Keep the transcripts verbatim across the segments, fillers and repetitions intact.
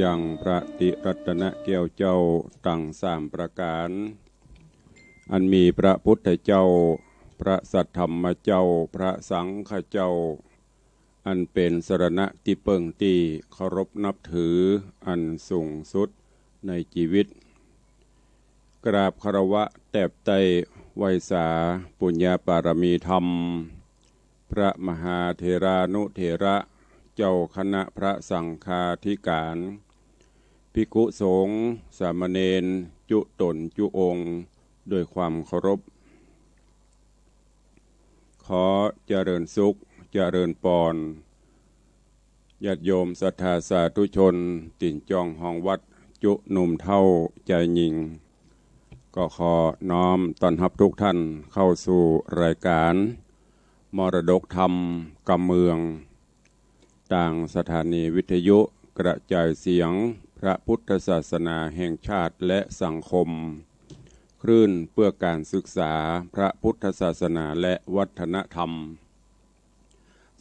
ยังพระติรัตนแก้วเจ้าตังสามประก๋าน อันมีพระพุทธเจ้า พระสัทธรรมเจ้า พระสังฆเจ้า อันเป๋นสรณะตี้เปิ้งตี้เคารพนับถืออันสูงสุดในจีวิต กราบคารวะแตบไต้ไหว้สาปุญญาปารมีธรรม พระมหาเถรานุเถระ เจ้าคณะพระสังฆาธิการ ภิกขุสงฆ์ สามเณร จุ๊ต๋นจุ๊องค์ ด้วยความเคารพ ขอเจริญสุข เจริญปอน ญาติโยมศรัทธาสาธุชน ตี๋นจ้องฮองวัด จุ๊หนุ่มเฒ่าจายญิง ก็ขอน้อมต้อนฮับทุกท่านเข้าสู่รายการมรดกธรรมกำเมือง ตางสถานีวิทยุกระจายเสียงพระพุทธศาสนาแห่งชาติและสังคม คลื่นเพื่อการศึกษาพระพุทธศาสนาและวัฒนธรรม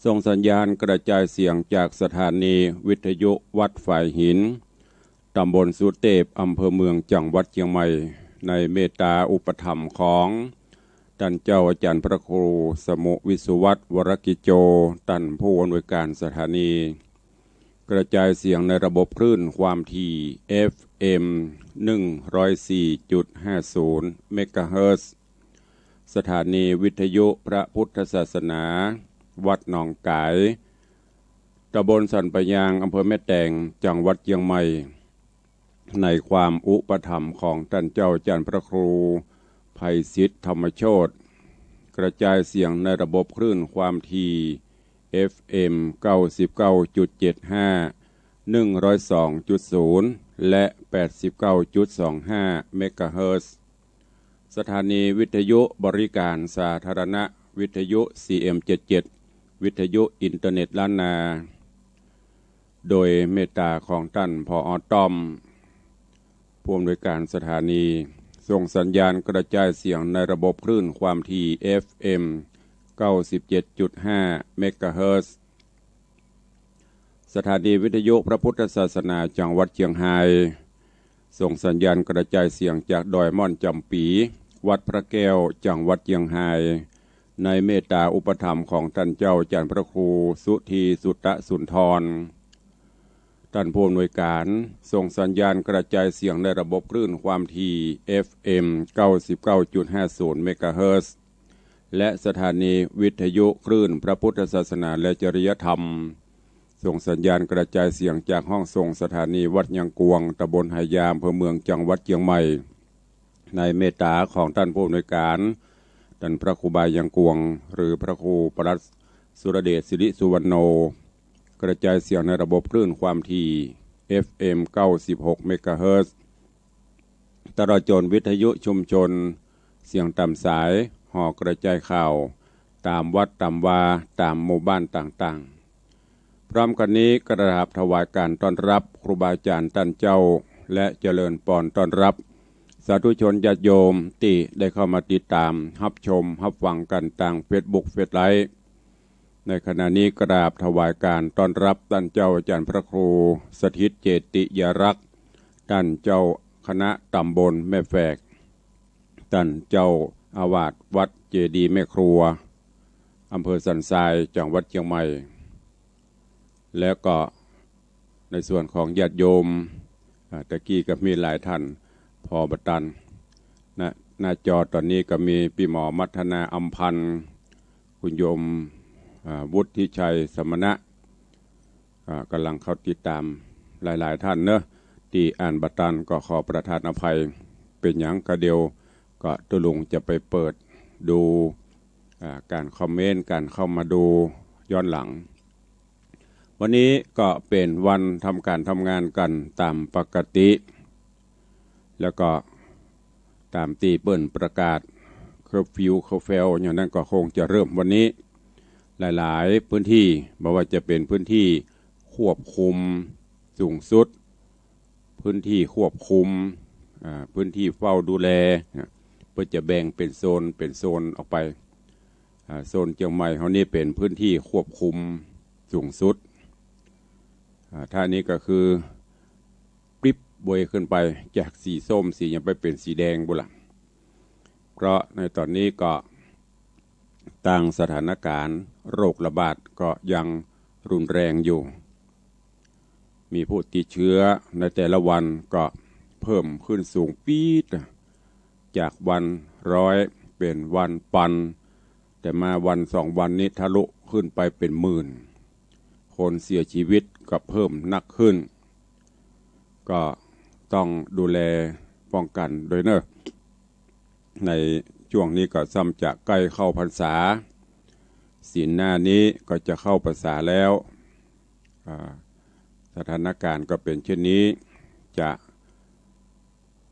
ส่งสัญญาณกระจายเสียงจากสถานีวิทยุวัดฝายหิน ต๋ำบลสุเตพ อำเภอเมือง จังหวัดเจียงใหม่ ในเมตตาอุปถัมภ์ของต้านเจ้าอาจ๋ารย์พระครูสมุห์ วิสุวัฒน์ วรกิจโจ ต้านผู้อำนวยการสถานี กระจายเสียงในระบบคลื่นความถี่ เอฟเอ็ม หนึ่งร้อยสี่จุดห้าศูนย์ เมกะเฮิรตซ์ สถานีวิทยุพระพุทธศาสนา วัดหนองก๋าย ต๋ำบลสันป่ายาง อำเภอแม่แตง จังหวัดเจียงใหม่ ในความอุปถัมภ์ของต้านเจ้าอาจ๋ารย์พระครูไพศิษฐธรรมโชติ กระจายเสียงในระบบคลื่นความถี่ เอฟเอ็ม เก้าสิบเก้าจุดเจ็ดห้า หนึ่งร้อยสองจุดศูนย์ และ แปดสิบเก้าจุดสองห้า เมกะเฮิรตซ์ สถานีวิทยุบริการสาธารณะ วิทยุ ซีเอ็มเจ็ดเจ็ด วิทยุอินเทอร์เน็ตล้านนา โดยเมตตาของต้าน ผอ.ต้อม ผู้อำนวยการสถานี ส่งสัญญาณกระจายเสียงในระบบคลื่นความถี่ เอฟเอ็ม เก้าสิบเจ็ดจุดห้า เมกะเฮิรตซ์ สถานีวิทยุพระพุทธศาสนาจังหวัดเจียงฮาย ส่งสัญญาณกระจายเสียงจากดอยม่อนจ๋ำปี๋ วัดพระแก้ว จังหวัดเจียงฮาย ในเมตตาอุปถัมภ์ของต้านเจ้าอาจ๋ารย์พระครูสุธี สุตตสุนทร ต้านผู้อำนวยการ ส่งสัญญาณกระจายเสียงในระบบคลื่นความถี่ เอฟเอ็ม เก้าสิบเก้าจุดห้าศูนย์ เมกะเฮิรตซ์ และสถานีวิทยุคลื่นพระพุทธศาสนาและจริยธรรม ส่งสัญญาณกระจายเสียงจากห้องส่งสถานีวัดยางกวง ต๋ำบลหายา อำเภอเมือง จังหวัดเจียงใหม่ ในเมตตาของต้านผู้อำนวยการ ต้านพระครูบายางกวง หรือพระครูปลัดสุรเดช สิริสุวรรณโณ กระจายเสียงในระบบคลื่นความถี่ เอฟเอ็ม เก้าสิบหก เมกะเฮิรตซ์ ตลอดจ๋นวิทยุชุมชน เสียงต๋ามสาย ห่อกระจายข่าว ต๋ามวัดต๋ามวา ต๋ามหมู่บ้านต่างๆ พร้อมกั๋นนี้กราบถวายก๋านต้อนฮับครูบาอาจ๋ารย์ต้านเจ้า และเจริญปอนต้อนฮับสาธุชนญาติโยมตี้ได้เข้ามาติดต๋ามฮับชมฮับฟังกั๋นตางเฟซบุ๊ก เฟซไลฟ์ ในขณะนี้กราบถวายก๋านต้อนฮับต้านเจ้าอาจ๋ารย์พระครูสถิตเจติยารักษ์ ต้านเจ้าคณะต๋ำบลแม่แฝก ต้านเจ้าอาวาสวัดเจดีย์แม่ครัว อำเภอสันทราย จังหวัดเจียงใหม่ แล้วก็ในส่วนของญาติโยม อ่า ตะกี้ก็มีหลายท่าน ผ่อบ่ตัน นะ หน้าจอต๋อนนี้ก็มีปี้หมอมัทนา อำพันธ์ คุณโยม อ่า วุฒิชัย สมณะ อ่า ก่ำลังเข้าติดต๋ามหลายๆ ท่านเนาะ ตี้อ่านบ่ตันก็ขอประทานอภัย เป๋นหยังก็เดี๋ยวก็ตุ๊ลุงจะไปเปิดดู อ่า ก๋านคอมเมนต์ ก๋านเข้ามาดูย้อนหลัง วันนี้ก็เป๋นวันทำก๋านทำงานกั๋นต๋ามปกติ แล้วก็ต๋ามตี้เปิ้นประกาศเคอร์ฟิว เคอร์เฟล อย่างนั้นก็คงจะเริ่มวันนี้ หลายๆ พื้นที่ บ่ว่าจะเป๋นพื้นที่ควบคุมสูงสุด พื้นที่ควบคุม อ่า พื้นที่เฝ้าดูแล เปิ้นจะแบ่งเป๋นโซน เป๋นโซนออกไป อ่า โซนเจียงใหม่เฮานี่เป๋นพื้นที่ควบคุมสูงสุด อ่า ถ้านี้ก็คือปริ๊บเวยขึ้นไปจากสีส้ม สีหยังไปเป๋นสีแดงปู้นละ เพราะในต๋อนนี้ก็ตางสถานการณ์โรคระบาดก็ยังรุนแรงอยู่ มีผู้ติดเชื้อในแต่ละวันก็เพิ่มขึ้นสูงปี๊ด จากวันร้อยเป๋นวันปัน แต่มาวันสองวันนี้ทะลุขึ้นไปเป๋นหมื่น คนเสียชีวิตก็เพิ่มนักขึ้น ก็ต้องดูแลป้องกั๋นโดยเนาะ ในช่วงนี้ก็ซ้ำจะใก้เข้าพรรษา ศีลหน้านี้ก็จะเข้าพรรษาแล้ว อ่า สถานการณ์ก็เป๋นเช่นนี้ จะ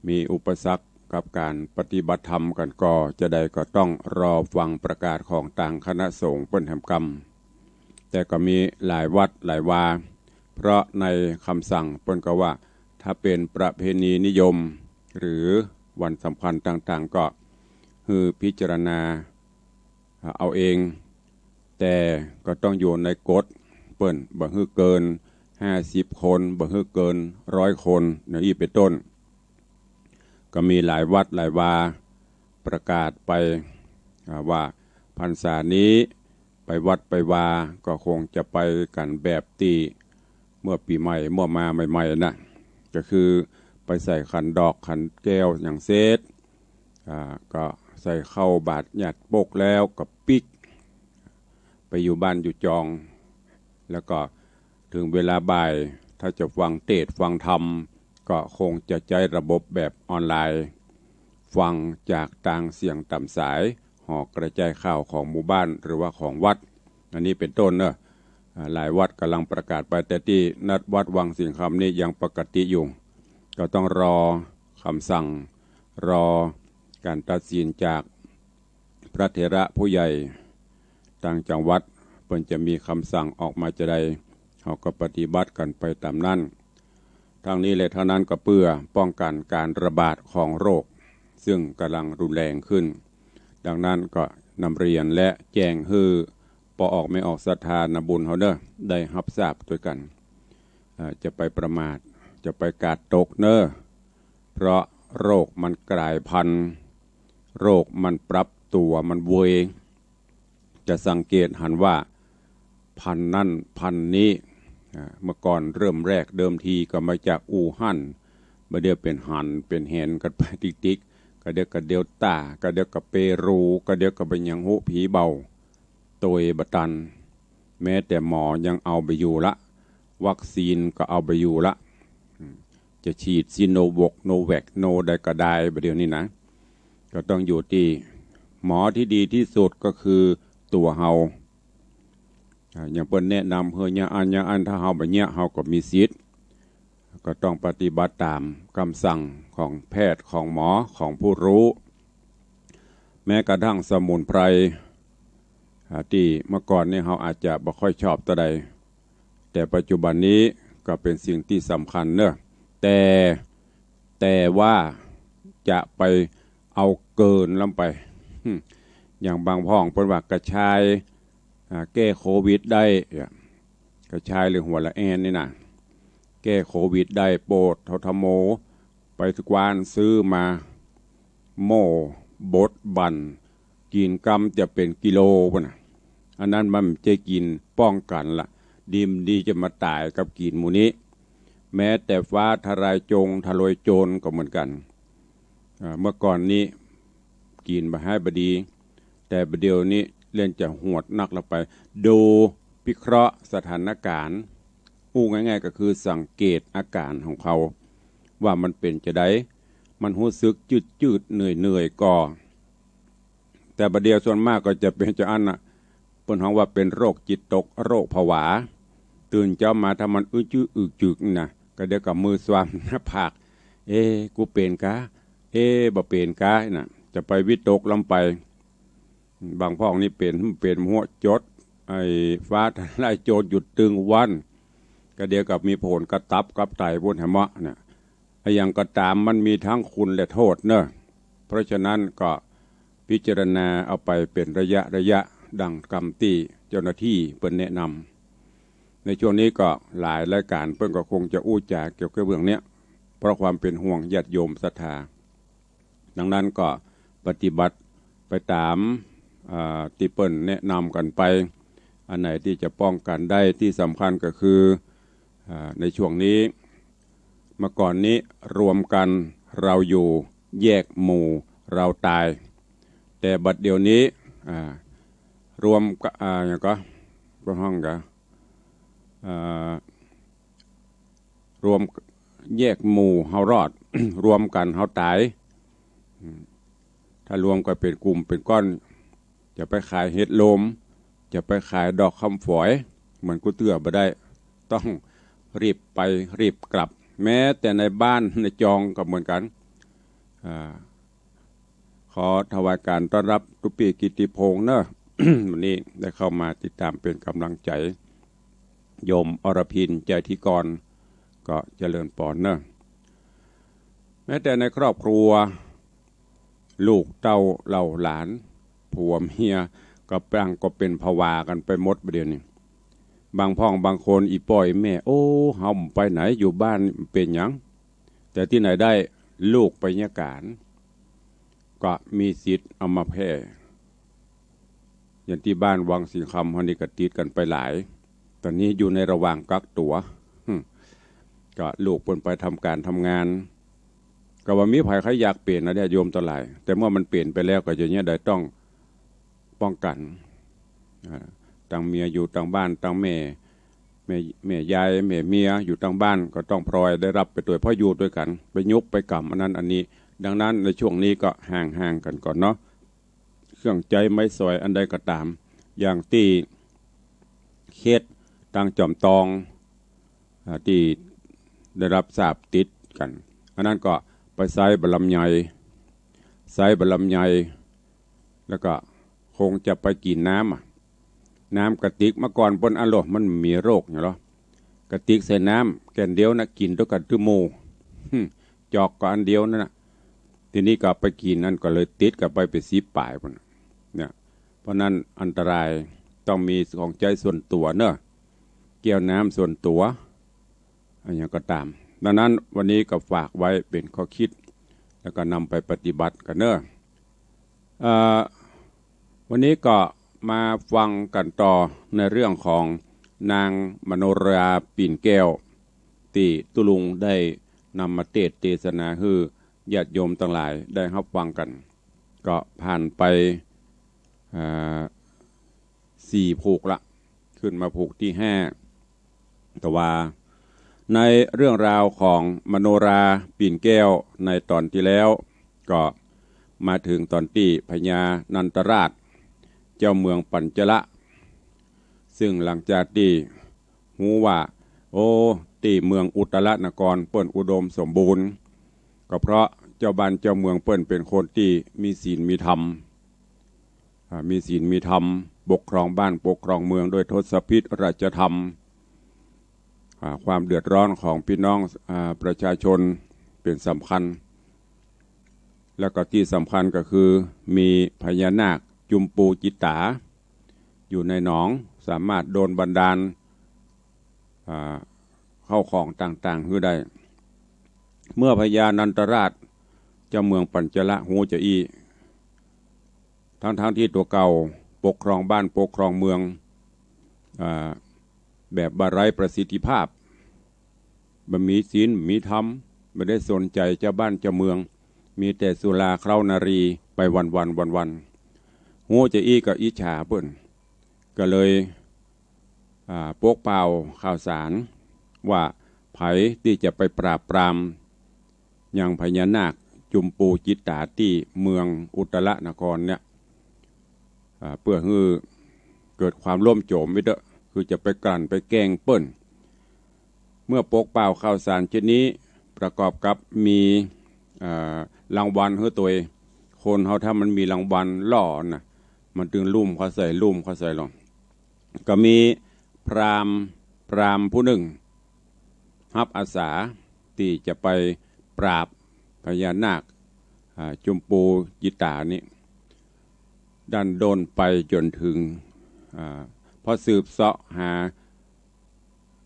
มีอุปสรรคกับก๋านปฏิบัติธรรมกั๋นก่อ จาใดก็ต้องรอฟังประกาศของตางคณะสงฆ์เปิ้นแหมกำ แต่ก็มีหลายวัดหลายวา เพราะในกำสั่งเปิ้นก็ว่า ถ้าเป๋นประเพณีนิยม หรือวันสำคัญต่างๆ ก็หื้อพิจารณาเอาเอง แต่ก็ต้องอยู่ในกฎเปิ้น บ่หื้อเกินห้าสิบคน บ่หื้อเกินร้อยคน อย่างอี้เป๋นต้น ก็มีหลายวัดหลายวาประกาศไป อ่า ว่าพรรษานี้ไปวัดไปวาก็คงจะไปกั๋นแบบตี้เมื่อปี๋ใหม่ เมื่อมาใหม่ๆ น่ะ ก็คือไปใส่ขันดอกขันแก้วอย่างเสร็จ อ่า ก็ใส่เข้าบาตรญาติโยมแล้วก็ปิ๊ก ไปอยู่บ้านอยู่จอง แล้วก็เถิงเวลาบ่าย ถ้าจะฟังเทศน์ฟังธรรม ก็คงจะใจ๊ระบบแบบออนไลน์ ฟังจากตางเสียงต๋ามสายหอกระจายข่าวของหมู่บ้านหรือว่าของวัด อันนี้เป๋นต้นเนาะ อ่า หลายวัดก่ำลังประกาศไป แต่ตี้วัดวังสิงห์คำนี่ยังปกติอยู่ ก็ต้องรอกำสั่ง รอก๋านตัดสินจากพระเถระผู้ใหญ่ตางจังหวัด เปิ้นจะมีกำสั่งออกมาจาใด เฮาก็ปฏิบัติกั๋นไปต๋ามนั้น ทั้งนี้และทั้งนั้นก็เปื้อป้องกั๋นก๋านระบาดของโรค ซึ่งก่ำลังรุนแรงขึ้น ดังนั้นก็นำเรียนและแจ้งหื้อป้อออกแม่ออกศรัทธานาบุญเฮาเนาะ ได้ฮับทราบตวยกั๋น อ่า จะไปประมาท จะไปกาดตกเนาะ เพราะโรคมันกลายพันธุ์ โรคมันปรับตั๋ว มันเวย จะสังเกตหันว่าพันธุ์นั้นพันธุ์นี้ อ่า เมื่อก่อนเริ่มแรกเดิมทีก็มาจากอู่ฮั่น บ่าเดี่ยวเป๋นหันเป๋นแหนกั๋นไปติ๊กๆ ก็เดี๋ยวก็เดลต้า ก็เดี๋ยวก็เปรู ก็เดี๋ยวก็บ่าหยังฮู้ผีเบา ตวยบ่ตัน แม้แต่หมอยังเอาบ่อยู่ละ วัคซีนก็เอาบ่อยู่ละ อืม จะฉีดซิโนวอก โนแวค โนใดก็ได้ บ่าเดี่ยวนี้นะ ก็ต้องอยู่ตี้หมอที่ดีที่สุดก็คือตั๋วเฮา อ่า อย่างเปิ้นแนะนำหื้อเยียะอั้นเยียะอั้น ถ้าเฮาบ่เยียะ เฮาก็มีสิทธิ์ ก็ต้องปฏิบัติต๋ามกำสั่งของแพทย์ ของหมอ ของผู้รู้ แม้กระทั่งสมุนไพร อ่า ตี้เมื่อก่อนนี้เฮาอาจจะบ่ค่อยชอบเต้าใด แต่ปัจจุบันนี้ก็เป๋นสิ่งตี้สำคัญเนาะ แต่ แต่ว่าจะไปเอาเกินล้ำไป อย่างบางพ่องเปิ้นว่ากระชาย อ่า แก้โควิดได้ อ่ะ กระชายหรือหัวละแอนนี่นะ แก้โควิดได้ โปด ททม ไปกว้านซื้อมา โม่บดบั่น กิ๋นกำจะเป๋นกิโลปู้นน่ะ อันนั้นมันบ่ใจ้กิ๋นป้องกั๋นละ ดีบ่ดีจะมาต๋ายกับกิ๋นหมู่นี้ แม้แต่ฟ้าทะลายโจร ทะลายโจรก็เหมือนกั๋น อ่า เมื่อก่อนนี้กิ๋นบ่ฮ้ายบ่ดี แต่บ่าเดี่ยวนี้เล่นจะโหดนักละไป ดูพิเคราะห์สถานการณ์ อู้ง่ายๆ ก็คือสังเกตอาก๋านของเขา ว่ามันเป๋นจาใด มันฮู้สึกจืดๆ เหนื่อยๆ ก่อ แต่บ่าเดี่ยวส่วนมากก็จะเป๋นจาอั้นน่ะ เปิ้นฮ้องว่าเป๋นโรคจิตตก โรคผวา ตื่นเจ๊ามาถ้ามันอึกจึกอึกจึกนี่นะ ก็เดี๋ยวก็มือสวามหน้าผาก เอ๊ะ กูเป๋นกา เอ๊ะ บ่เป๋นกา น่ะ จะไปวิตกล้ำไป บางพ่องนี่เป๋น เป๋นหัวจด ไอ้ฟ้าทะลายโจรหยุดตึงวัน ก็เดี๋ยวก็มีผลกระตับกับไตปู้นแหมเนาะ น่ะ อะหยังก็ต๋ามมันมีทั้งคุณและโทษเนาะ เพราะฉะนั้นก็พิจารณาเอาไปเป๋นระยะระยะ ดังกำตี้เจ้าหน้าตี้เปิ้นแนะนำ ในช่วงนี้ก็หลายรายก๋านเปิ้นก็คงจะอู้จ๋าเกี่ยวกับเรื่องเนี้ย เพราะความเป๋นห่วงญาติโยมศรัทธา ดังนั้นก็ปฏิบัติไปต๋าม อ่า ตี้เปิ้นแนะนำกั๋นไป อันไหนตี้จะป้องกั๋นได้ ตี้สำคัญก็คือ อ่า ในช่วงนี้ เมื่อก่อนนี้รวมกั๋นเราอยู่ แยกหมู่เราต๋าย แต่บัดเดี๋ยวนี้ อ่า รวมกะ อ่า หยังก่อ เปิ้นฮ้องกะ อ่า รวม แยกหมู่เฮารอด รวมกั๋นเฮาต๋าย อืม ถ้ารวมกั๋นเป๋นกลุ่มเป๋นก้อน จะไปขายเห็ดโลม จะไปขายดอกคำฝอย เหมือนกู้เตื้อบ่ได้ ต้องรีบไปรีบกลับ แม้แต่ในบ้านในจองก็เหมือนกั๋น อ่า ขอถวายก๋านต้อนรับตุ๊ปี้กิตติพงษ์เนาะ วันนี้ได้เข้ามาติดต๋ามเป๋นก๋ำลังใจ๋ โยมอรพิน ใจทิกร ก็เจริญปอนเนาะ แม้แต่ในครอบครัว ลูกเต้าเหล่าหลาน ผัวเมียก็ปางก็เป๋นผวากั๋นไปหมดบัดเดี๋ยวนี้ บางพ่องบางคนอี่ป้ออี่แม่ โอ้ เฮาบ่ไปไหน อยู่บ้านเป๋นหยัง แต่ตี้ไหนได้ ลูกไปเยียะก๋าน ก็มีสิทธิ์เอามาแพร่ อย่างตี้บ้านวังสิงห์คำเฮานี่ก็ติดกั๋นไปหลาย ต๋อนนี้อยู่ในระหว่างกักตั๋ว หึ ก็ลูกเปิ้นไปทำก๋านทำงาน ก็บ่มีใผใค่อยากเป๋นนะเนี่ย โยมตังหลาย แต่เมื่อมันเป๋นไปแล้วก็จะเยียะใดต้องป้องกั๋น อ่า ตังเมียอยู่ตังบ้าน ตังแม่ แม่ แม่ยาย แม่เมียอยู่ตังบ้านก็ต้องปล่อยได้ฮับไปตวย เพราะอยู่ตวยกั๋น ไปยุกไปกำอันนั้นอันนี้ ดังนั้นในช่วงนี้ก็ห่างๆ กั๋นก่อนเนาะ เครื่องใจ๊ไม้สอยอันใดก็ต๋าม อย่างตี้เคสตังจอมตอง อ่า ตี้ได้ฮับทราบติดกั๋น อันนั้นก็ไปใซ้บ่ลำไย ใซ้บ่ลำไย แล้วก็คงจะไปกิ๋นน้ำอะ น้ำกระติก เมื่อก่อนเปิ้นอันโล มันมีโรคหยังลอ กระติกใส่น้ำแก่นเดียวนะ กิ๋นตวยกั๋นตึงหมู่ หึ จอกก็อันเดียวนั่นน่ะ ตี้นี้ก็ไปกิ๋นนั่นก็เลยติดกั๋นไปเป๋นสิบป๋ายปู๊นน่ะ เนี่ย เพราะนั้นอันตราย ต้องมีของใจ๊ส่วนตั๋วเนาะ แก้วน้ำส่วนตั๋ว อะหยังก็ต๋าม ดังนั้นวันนี้ก็ฝากไว้เป๋นข้อคิด แล้วก็นำไปปฏิบัติกั๋นเนาะ เอ่อ วันนี้ก็มาฟังกั๋นต่อในเรื่องของนางมโนรา ปิ่นแก้ว ตี้ตุ๊ลุงได้นำมาเตสน์เตสนาหื้อญาติโยมตังหลายได้ฮับฟังกั๋น ก็ผ่านไป อ่า สี่ผูกละ ขึ้นมาผูกตี้ห้า แต่ว่าในเรื่องราวของมโนรา ปิ่นแก้วในต๋อนตี้แล้ว ก็มาเถิงต๋อนตี้พญานันทราช เจ้าเมืองปัญจละ ซึ่งหลังจากตี้ฮู้ว่า โอ้ ตี้เมืองอุตตรนครเปิ้นอุดมสมบูรณ์ ก็เพราะเจ้าบ้านเจ้าเมืองเปิ้นเป๋นคนตี้มีศีลมีธรรม อ่า มีศีลมีธรรม ปกครองบ้านปกครองเมืองด้วยทศพิธราชธรรม อ่า ความเดือดร้อนของพี่น้อง อ่า ประชาชนเป๋นสำคัญ แล้วก็ตี้สำคัญก็คือมีพญานาคจุมปูจิตตา อยู่ในหนอง สามารถโดนบันดาล อ่า เข้าของต่างๆ หื้อได้ เมื่อพญานันทราช เจ้าเมืองปัญจละฮู้จาอี้ ทั้งๆ ตี้ตั๋วเก่าปกครองบ้านปกครองเมือง อ่า แบบบ่ไร้ประสิทธิภาพ บ่มีศีลมีธรรม บ่ได้สนใจ๋เจ้าบ้านเจ้าเมือง มีแต่สุราเคล้านารีไปวันๆ วันๆ ฮู้จาอี้ก็อิจฉาเปิ้น ก็เลย อ่า ปกเป่าข่าวสารว่าใผตี้จะไปปราบปรามยังพญานาคจุมปูจิตตาตี้เมืองอุตตรนครเนี่ย อ่า เปื้อหื้อเกิดความล่มโจมไว้เต๊อะ คือจะไปกลั่นไปแกล้งเปิ้น เมื่อปกเป่าข่าวสารเช่นนี้ ประกอบกับมี อ่า รางวัลหื้อตวย คนเฮาถ้ามันมีรางวัลล่อนะ มันตึงลุ่มเข้าใส่ ลุ่มเข้าใส่ลง ก็มีพราหมณ์ พราหมณ์ผู้นึ่ง ฮับอาสาตี้จะไปปราบพญานาค อ่า จุมปูจิตตานี้ ดั้นด้นไปจ๋นเถิง อ่า พอสืบเซาะหา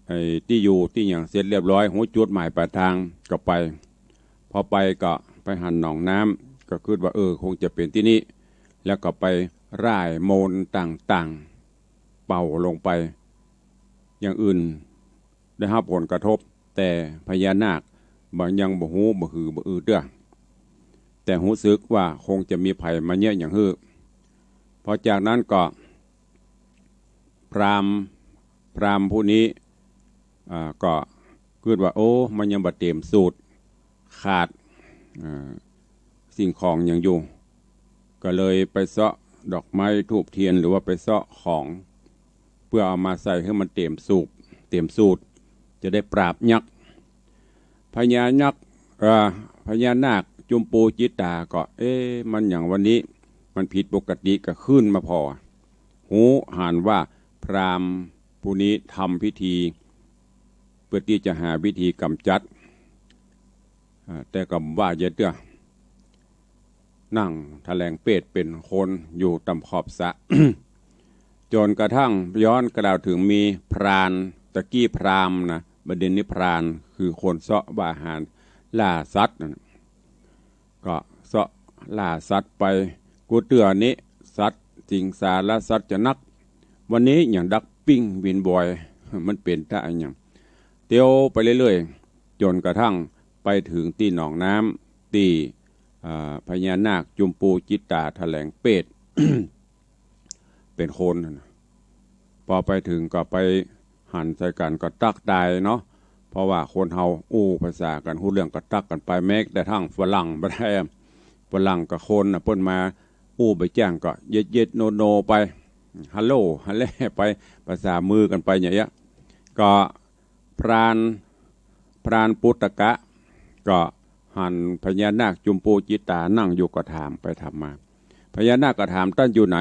ไอ้ตี้อยู่ตี้หยังเสร็จเรียบร้อย ฮู้จุดหมายปลายตางก็ไป พอไปก็ไปหันหนองน้ำ ก็กึ๊ดว่า เออ คงจะเป๋นตี้นี่ แล้วก็ไปร่ายมนต์ต่างๆ เป่าลงไป อย่างอื่นได้ฮับผลกระทบ แต่พญานาคบ่ ยังบ่ฮู้บ่หือบ่อือเตื้อ แต่ฮู้สึกว่าคงจะมีภัยมาเยียะอย่างหื้อ พอจากนั้นก็ พราหมณ์ พราหมณ์ผู้นี้ อ่า ก็กึ๊ดว่า โอ้ มันยังบ่เต๋มสูตร ขาด อ่า สิ่งของหยังอยู่ ก็เลยไปเซาะดอกไม้ธูปเทียน หรือว่าไปเซาะของ เปื้อเอามาใส่หื้อมันเต๋มสูตร เต๋มสูตร จะได้ปราบยักษ์ พญายักษ์ เอ่อ พญานาคจุมปูจิตตาก็ เอ๊ะ มันหยังวันนี้ มันผิดปกติ ก็ขึ้นมาผ่อ ฮู้หันว่าพราหมณ์ผู้นี้ทำพิธี เปื้อตี้จะหาวิธีก๋ำจัด อ่า แต่ก็บ่ว่าเยียะเตื้อ นั่งถะแหลงเปรตเป๋นคนอยู่ต๋ามขอบสระ จ๋นกระทั่งย้อนกล่าวเถิงมีพราน ตะกี้พราหมณ์นะ บ่าเดี่ยวนี้พราน คือคนเซาะบ่าอาหาร ล่าสัตว์นั่นน่ะ ก็เซาะล่าสัตว์ไป กู้เตื้อนี้ สัตว์สิงสารสัตว์จะนัก วันนี้หยังดักปิ้งวินบอย มันเป๋นตาอะหยัง เตียวไปเรื่อยๆ จ๋นกระทั่งไปเถิงตี้หนองน้ำ ตี้ อ่า พญานาคจุมปูจิตตาถะแหลงเปรต เป๋นคนนั่นน่ะ พอไปเถิงก็ไปหันใส่กั๋นก็ตั๊กตายเนาะ เพราะว่าคนเฮาอู้ภาษากั๋นฮู้เรื่องก็ตั๊กกั๋นไป แม้แต่ทั้งฝรั่งบ่ได้อะ ฝรั่งกับคนน่ะ เปิ้นมาอู้บ่แจ้งก็เย็ดๆ โนๆ ไป ฮัลโหล ฮัลแล่ไป ภาษามือกั๋นไปอย่างเงี้ย ก็ พราน พรานปุตตกะ ก็หันพญานาคจุมปูจิตตานั่งอยู่ก็ถามไปถามมา พญานาคก็ถาม ต้านอยู่ไหน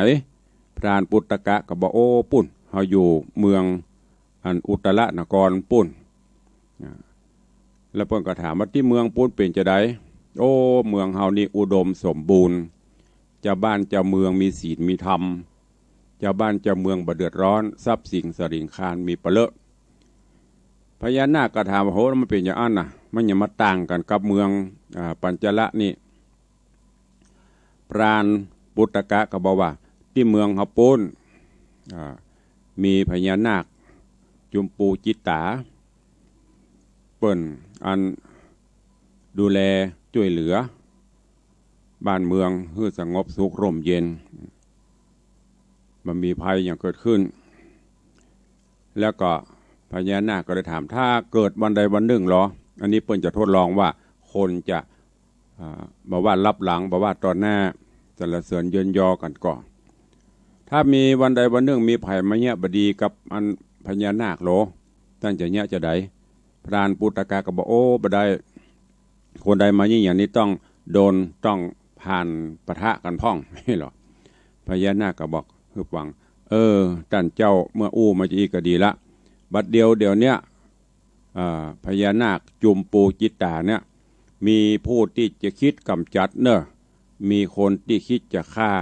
พรานปุตตกะก็บอก โอ้ ปู้น เฮาอยู่เมืองอันอุตตรนครปู้น อ่า แล้วเปิ้นก็ถามว่าตี้เมืองปู้นเป๋นจาใด โอ้ เมืองเฮานี่อุดมสมบูรณ์ จาวบ้านจาวเมืองมีศีลมีธรรม จาวบ้านจาวเมืองบ่เดือดร้อน ทรัพย์สินสะหลิงคลานมีปะเลอะ พญานาคก็ถามว่า โห มันเป๋นอย่างอั้นน่ะ มันหยังมาต่างกั๋นกับเมือง อ่า ปัญจละนี่ พรานปุตตกะก็บอกว่า ตี้เมืองเฮาปู้น อ่า มีพญานาคจุมปูจิตตา เปิ้นอันดูแลจ้วยเหลือ บ้านเมืองหื้อสงบสุขร่มเย็น บ่มีภัยหยังเกิดขึ้น แล้วก็พญานาคก็เลยถาม ถ้าเกิดวันใดวันนึ่งลอ อันนี้เปิ้นจะทดลองว่าคนจะ อ่า บ่ว่าลับหลัง บ่ว่าต่อหน้า สรรเสริญเยินยอกั๋นก่อ ถ้ามีวันใดวันนึ่งมีภัยมาเยียะบ่ดีกับอันพญานาคลอ ต้านจะเยียะจาใด พรานปุตตกะก็บอก โอ้ บ่ได้ คนใดมาเยียะอย่างนี้ต้องโดน ต้องผ่านปะทะกั๋นพ่อง นี่ลอ พญานาคก็บอกหื้อฟัง เออ ต้านเจ้าเมื่ออู้มาจาอี้ก็ดีละ บัดเดี่ยว เดี๋ยวเนี้ย อ่า พญานาคจุมปูจิตตาเนี่ย มีผู้ตี้จะคิดก๋ำจัดเน่อ มีคนตี้คิดจะฆ่า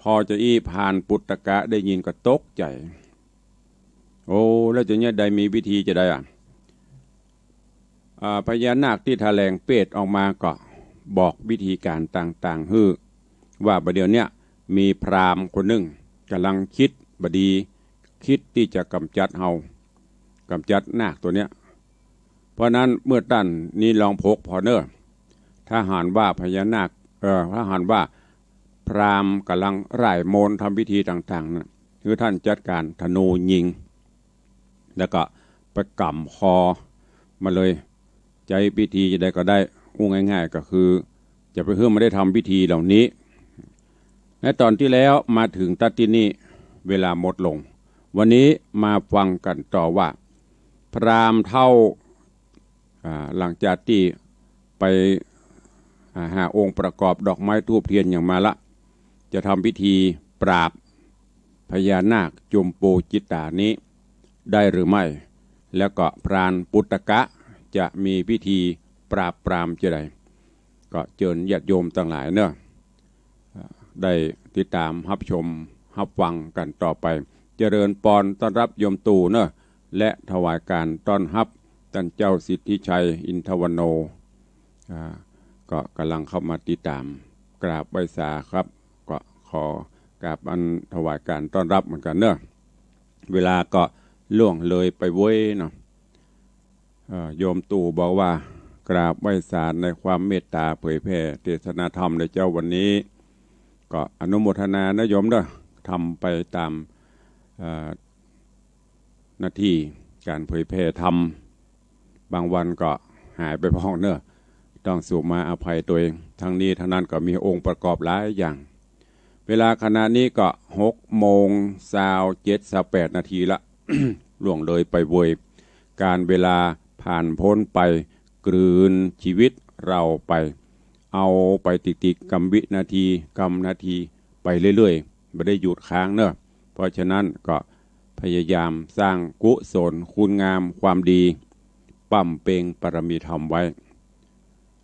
พอจาอี้พรานปุตตกะได้ยินก็ตกใจ๋ โอ้ แล้วจะเยียะใด มีวิธีจาใดอะ อ่า พญานาคตี้ถะแหลงเปรตออกมาก็บอกวิธีก๋านต่างๆ หื้อ ว่าบ่าเดี่ยวเนี้ยมีพราหมณ์คนนึ่งก่ำลังคิดบ่ดี คิดตี้จะก๋ำจัดเฮา ก๋ำจัดนาคตั๋วเนี้ย เพราะนั้นเมื่อต้านนี้ลองผกผ่อเน่อ ถ้าหันว่าพญานาค เอ่อ ถ้าหันว่าพราหมณ์ก่ำลังร่ายมนต์ทำพิธีต่างๆ น่ะ หื้อต้านจัดก๋านธนูยิง แล้วก็ไปก๋ำคอมันเลย ใจ๊พิธีจาใดก็ได้ อู้ง่ายๆ ก็คือ จะไปหื้อมันได้ทำพิธีเหล่านี้ ในต๋อนตี้แล้วมาเถิงตั๊ดตี้นี่ เวลาหมดลง วันนี้มาฟังกั๋นต่อว่า พราหมณ์เฒ่า อ่า หลังจากตี้ไป อ่า หาองค์ประกอบดอกไม้ธูปเทียนหยังมาละ จะทำพิธีปราบพญานาคจุมปูจิตตานี้ได้หรือไม่ แล้วก็พรานปุตตกะจะมีพิธีปราบปรามจาใด ก็เจิญญาติโยมตังหลายเน่อ ได้ติดต๋ามฮับชมฮับฟังกั๋นต่อไป เจริญปอนต้อนฮับโยมตู่เนาะ และถวายก๋านต้อนฮับต้านเจ้าสิทธิชัย อินทวโน อ่า ก็ก่ำลังเข้ามาติดต๋ามกราบไหว้สาครับ ก็ขอกราบอันถวายก๋านต้อนฮับเหมือนกั๋นเนาะ เวลาก็ล่วงเลยไปเว้ยเนาะ เอ่อ โยมตู่บอกว่า กราบไหว้สาในความเมตต๋าเผยแผ่เทศนาธรรมในเจ๊าวันนี้ ก็อนุโมทนานะโยมเนาะ ทำไปต๋าม เอ่อ หน้าตี้ก๋านเผยแผ่ธรรม บางวันก็หายไปพ่องเนาะ ต้องสูมาอภัยตนเอง ทั้งนี้ทั้งนั้นก็มีองค์ประกอบหลายอย่าง เวลาขณะนี้ก็หกโมงซาวเจ็ด ซาวแปดนาทีละ ล่วงเลยไปเว้ย ก๋านเวลาผ่านป๊นไป กลืนจีวิตเฮาไป เอาไปติกๆ กำวินาที กำนาที ไปเรื่อยๆ บ่ได้หยุดค้างเนาะ เพราะฉะนั้นก็พยายามสร้างกุศลคุณงามความดี บำเพ็ญบารมีธรรมไว้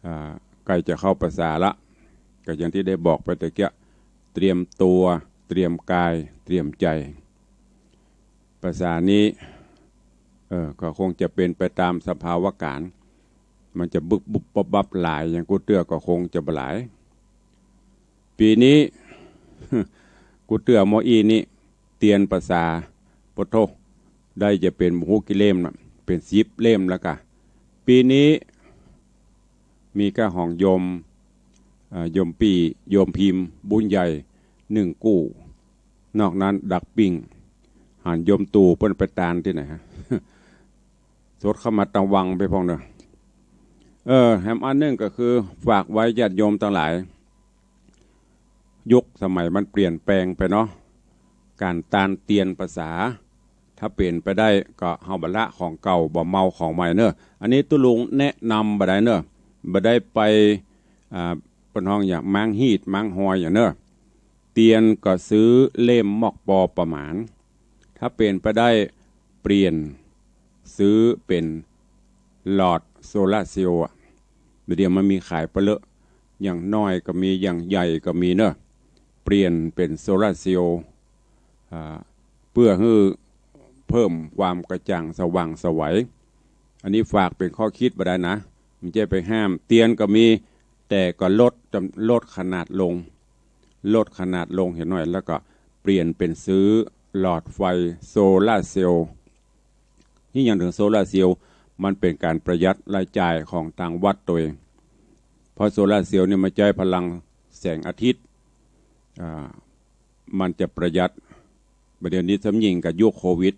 อ่า ใก้จะเข้าพรรษาละ ก็อย่างตี้ได้บอกไปตะเกียะ เตรียมตั๋ว เตรียมก๋าย เตรียมใจ๋ พรรษานี้ เออ ก็คงจะเป๋นไปต๋ามสภาวะก๋ารณ์ มันจะบึบๆ บับๆ หลาย อย่างกู้เตื้อก็คงจะบ่หลาย ปี๋นี้ กู้เตื้อเมื่ออี้นี้ เตียนพรรษา โผโธ่ ได้จะเป๋นบ่ฮู้กี่เล่มนะ เป๋นสิบเล่มแล้วก่ะ ปี๋นี้ มีก้าของโยม เอ่อ โยมปี้ โยมพิมพ์ บุญใหญ่ นึ่งกู้ นอกนั้นดักปิ้ง หันโยมตู่เปิ้นไปตานตี้ไหนฮะ สดเข้ามาตางวังไปพ่องเนาะ เออ แหมอันนึ่งก็คือฝากไว้ญาติโยมตังหลาย ยุคสมัยมันเปลี่ยนแปลงไปเนาะ ก๋านตานเตียนพรรษา ถ้าเป๋นไปได้ก็เฮาบ่ละของเก่า บ่เมาของใหม่เนาะ อันนี้ตุ๊ลุงแนะนำบ่ได้เนาะ บ่ได้ไป อ่า เปิ้นฮ้องหยัง ม้างฮีตม้างฮอยหยังเนาะ เตียนก็ซื้อเล่มมอกปอประมาณ ถ้าเป๋นไปได้เปลี่ยนซื้อเป๋นหลอดโซลาร์เซลล์อะ เดี๋ยวมันมีขายปะเลอะ อย่างน้อยก็มี อย่างใหญ่ก็มีเนาะ เปลี่ยนเป๋นโซลาร์เซลล์ อ่า เปื้อหื้อเพิ่มความกระจ่างสว่างไสว อันนี้ฝากเป๋นข้อคิดบ่ได้นะ บ่ใจ้ไปห้าม เตียนก็มี แต่ก็ลดจำ ลดขนาดลง ลดขนาดลงเหียหน้อย แล้วก็เปลี่ยนเป๋นซื้อหลอดไฟโซลาร์เซลล์ นี่หยังเถิงโซลาร์เซลล์ มันเป๋นก๋านประหยัดรายจ่ายของตางวัดตวยเอง เพราะโซลาร์เซลล์นี่มันใจ๊พลังแสงอาทิตย์ อ่า มันจะประหยัด บ่าเดี่ยวนี้ซ้ำยิ่งกับยุคโควิด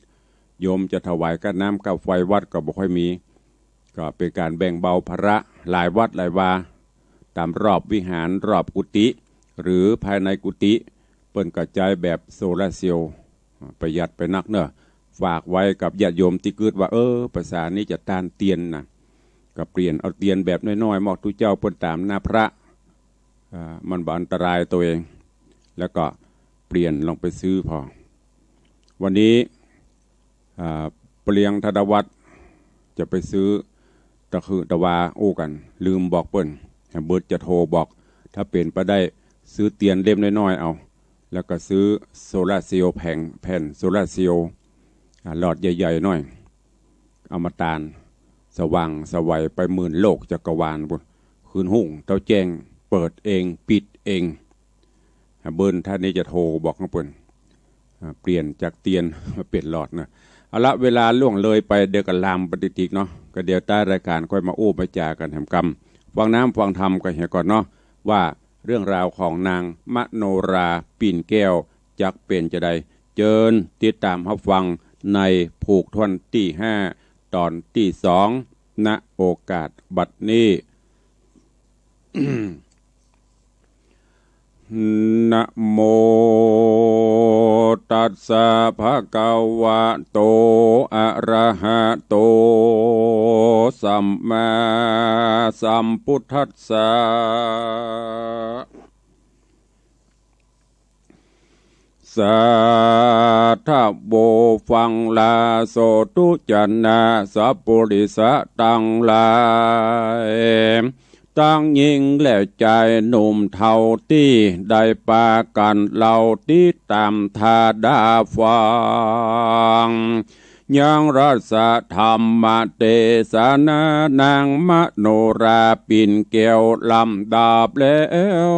โยมจะถวายก้าน้ำก้าไฟวัดก็บ่ค่อยมี ก็เป๋นก๋านแบ่งเบาภาระหลายวัดหลายวา ต๋ามรอบวิหาร รอบกุฏิ หรือภายในกุฏิ เปิ้นก็ใจ๊แบบโซลาร์เซลล์ ประหยัดไปนักเนาะ ฝากไว้กับญาติโยมตี้กึ๊ดว่า เออ พรรษานี้จะตานเตียนนะ ก็เปลี่ยนเอาเตียนแบบน้อยๆ มอกตุ๊เจ้าเปิ้นต๋ามหน้าพระ อ่า มันบ่อันตรายตวยเอง แล้วก็เปลี่ยนลองไปซื้อพอ วันนี้ อ่า เปลียงธนวัฒน์จะไปซื้อตะคือตะวาอู้กั๋น ลืมบอกเปิ้น แหมเบิดจะโทรบอก ถ้าเป๋นไปได้ซื้อเตียนเล่มน้อยๆ เอา แล้วก็ซื้อโซลาร์เซลล์แผง แผ่นโซลาร์เซลล์ อ่า หลอดใหญ่ๆ หน้อย เอามาตาน สว่างไสวไปหมื่นโลกจักรวาลปู้น คืนฮุ่งเต๊าแจ้ง เปิดเอง ปิดเอง เปิ้นท่านนี้จะโทรบอกของเปิ้น อ่า เปลี่ยนจากเตียนมาเป๋นหลอดนะ เอาละ เวลาล่วงเลยไป เดี๋ยวก็ลามไปติกๆ เนาะ ก็เดี๋ยวต้านรายก๋านค่อยมาอู้มาจ๋ากั๋นแหมกำ ฟังน้ำฟังธรรมกั๋นเหียก่อนเนาะ ว่าเรื่องราวของนางมโนรา ปิ่นแก้ว จักเป๋นจาใด เจิญติดต๋ามฮับฟังในผูกถ้วนตี้ห้า ต๋อนตี้สอง ณ โอกาสบัดนี้ นะโมตัสสะ ภะคะวะโต อะระหะโต สัมมาสัมพุทธัสสะ สาธุ ฟังลาโสธุ จะนะ สัพปุริสะตังหลาย ตังญิงและจายหนุ่มเฒ่าตี้ได้ปากั๋นเล่าติดต๋ามถ้าดาฟัง ยังรสธรรมเตสนานางมโนราปิ่นแก้วลำดับแล้ว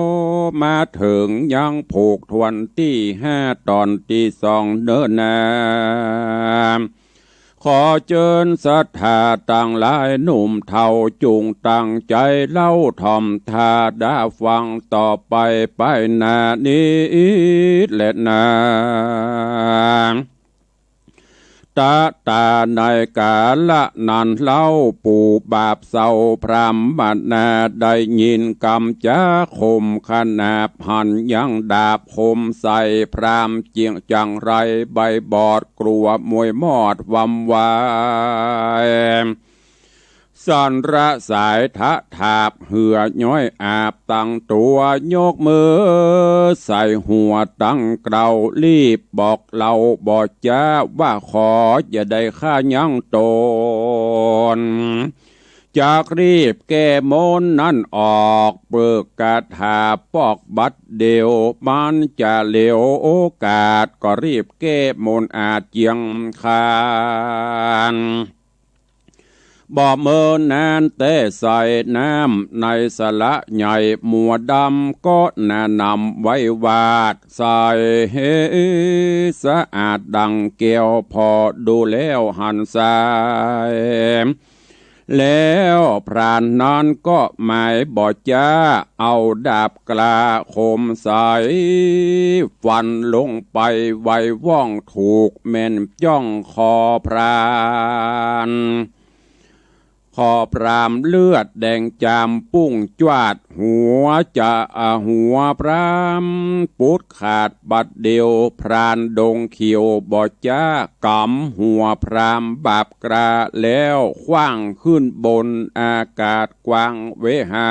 มาเถิงยังผูกถ้วนตี้ห้าต๋อนตี้สองเน่อนา ขอเจิญศรัทธาตังหลายหนุ่มเฒ่าจุ่งตั้งใจ๋เล่าถ่อมถ้าดาฟังต่อไปไปหน้านี้แลนา ตะตาในกาละนั้นเล่า ปู่บาปเศร้าพราหมณาได้ยินกำจ๋าคมขนาบหันยังดาบคมใส่พราหมณ์เจียงจังไรใบบอดกลัวมวยมอดวำวาย สันระสายทะถาบเหื่อย้อยอาบตังตั๋วยกมือใส่หัวตังเกล้ารีบบอกเล่าบ่จ๊าว่าขออย่าได้ฆ่ายั้งต๋น จักรีบแก้มนต์นั้นออกเปิกกาถาปอกบัดเดี่ยวมันจะเหลียวโอกาสก็รีบแก้มนต์อาเจียงคาน บ่เมินนานแต๊ใส่น้ำในสระใหญ่มัวดำก็หนานำไว้วาดใส่สะอาดดังแก้วผ่อดูแล้วหันใส แล้วพรานนั้นก็หมายบ่จ๊าเอาดาบกล้าคมใส ฟันลงไปไวว่องถูกแม่นจ้องคอพราน คอพราหมณ์เลือดแดงจามปุ้งจวาด หัวจะ อ่า หัวพราหมณ์ปุดขาดบัดเดี่ยว พรานดงเขียวบ่จ๊ากำหัวพราหมณ์บาปกล้าแล้วขว้างขึ้นบนอากาศกว้างเวหา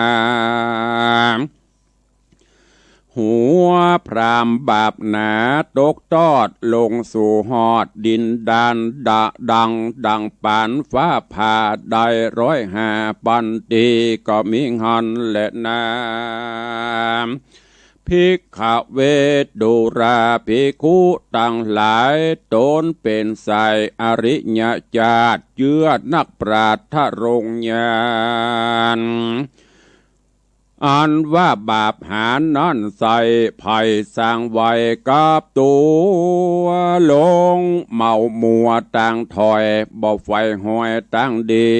หัวพราหมณ์บาปหนาตกตอดลงสู่ฮอดดินดานดะดังดังปานฟ้าผ่าได้ร้อยห้าปันตีก็มิหั้นแลนา ภิกขเวสดูราภิกขุตังหลาย ต๋นเป๋นสายอริยจาติ เจื้อนักปราชญ์ทรงญาณ อันว่าบาปหานั้นใส่ ไผสร้างไว้กับตั๋ว หลงเมามัวตางถอย บ่ใฝ่ฮอยตางดี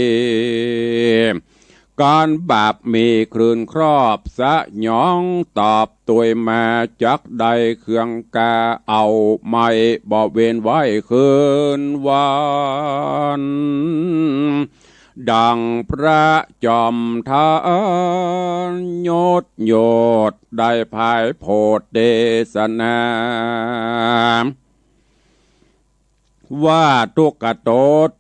ก๋านบาปมีคลื่นครอบสยอง ตอบตวยมาจักได้เครื่องกาเอา ไม่บ่เว้นไว้คืนวัน ดังพระจอมทัณฑ์ยศยศได้พายโผดเตสนา ว่าทุกขโต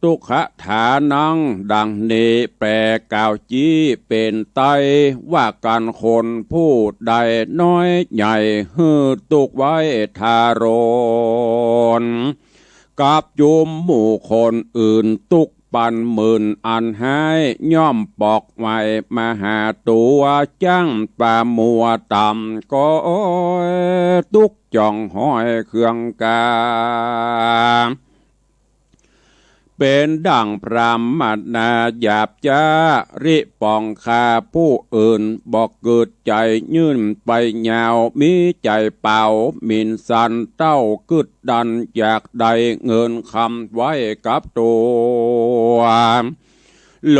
ทุกขฐานัง ดังนี้แปลกล่าวจี้เป๋นไต้ ว่ากั๋นคนผู้ใดน้อยใหญ่หื้อตุ๊กข์ไว้ทารุณ กับจุมหมู่คนอื่นตุ๊กข์ปันหมื่นอันฮ้าย ย่อมปอกไว้มาหาตั๋ว จั้งปามัวต่ำก็ตุ๊กข์จ่องฮอยเครื่องกา เป๋นดั่งพราหมณาหยาบจ๊าริปองฆ่าผู้อื่น บ่กึ๊ดใจ๋ยื่นไปยาว มีใจ๋เป๋าหมิ่นสันเต้ากึ๊ดดัน อยากได้เงินคำไว้กับตั๋ว หล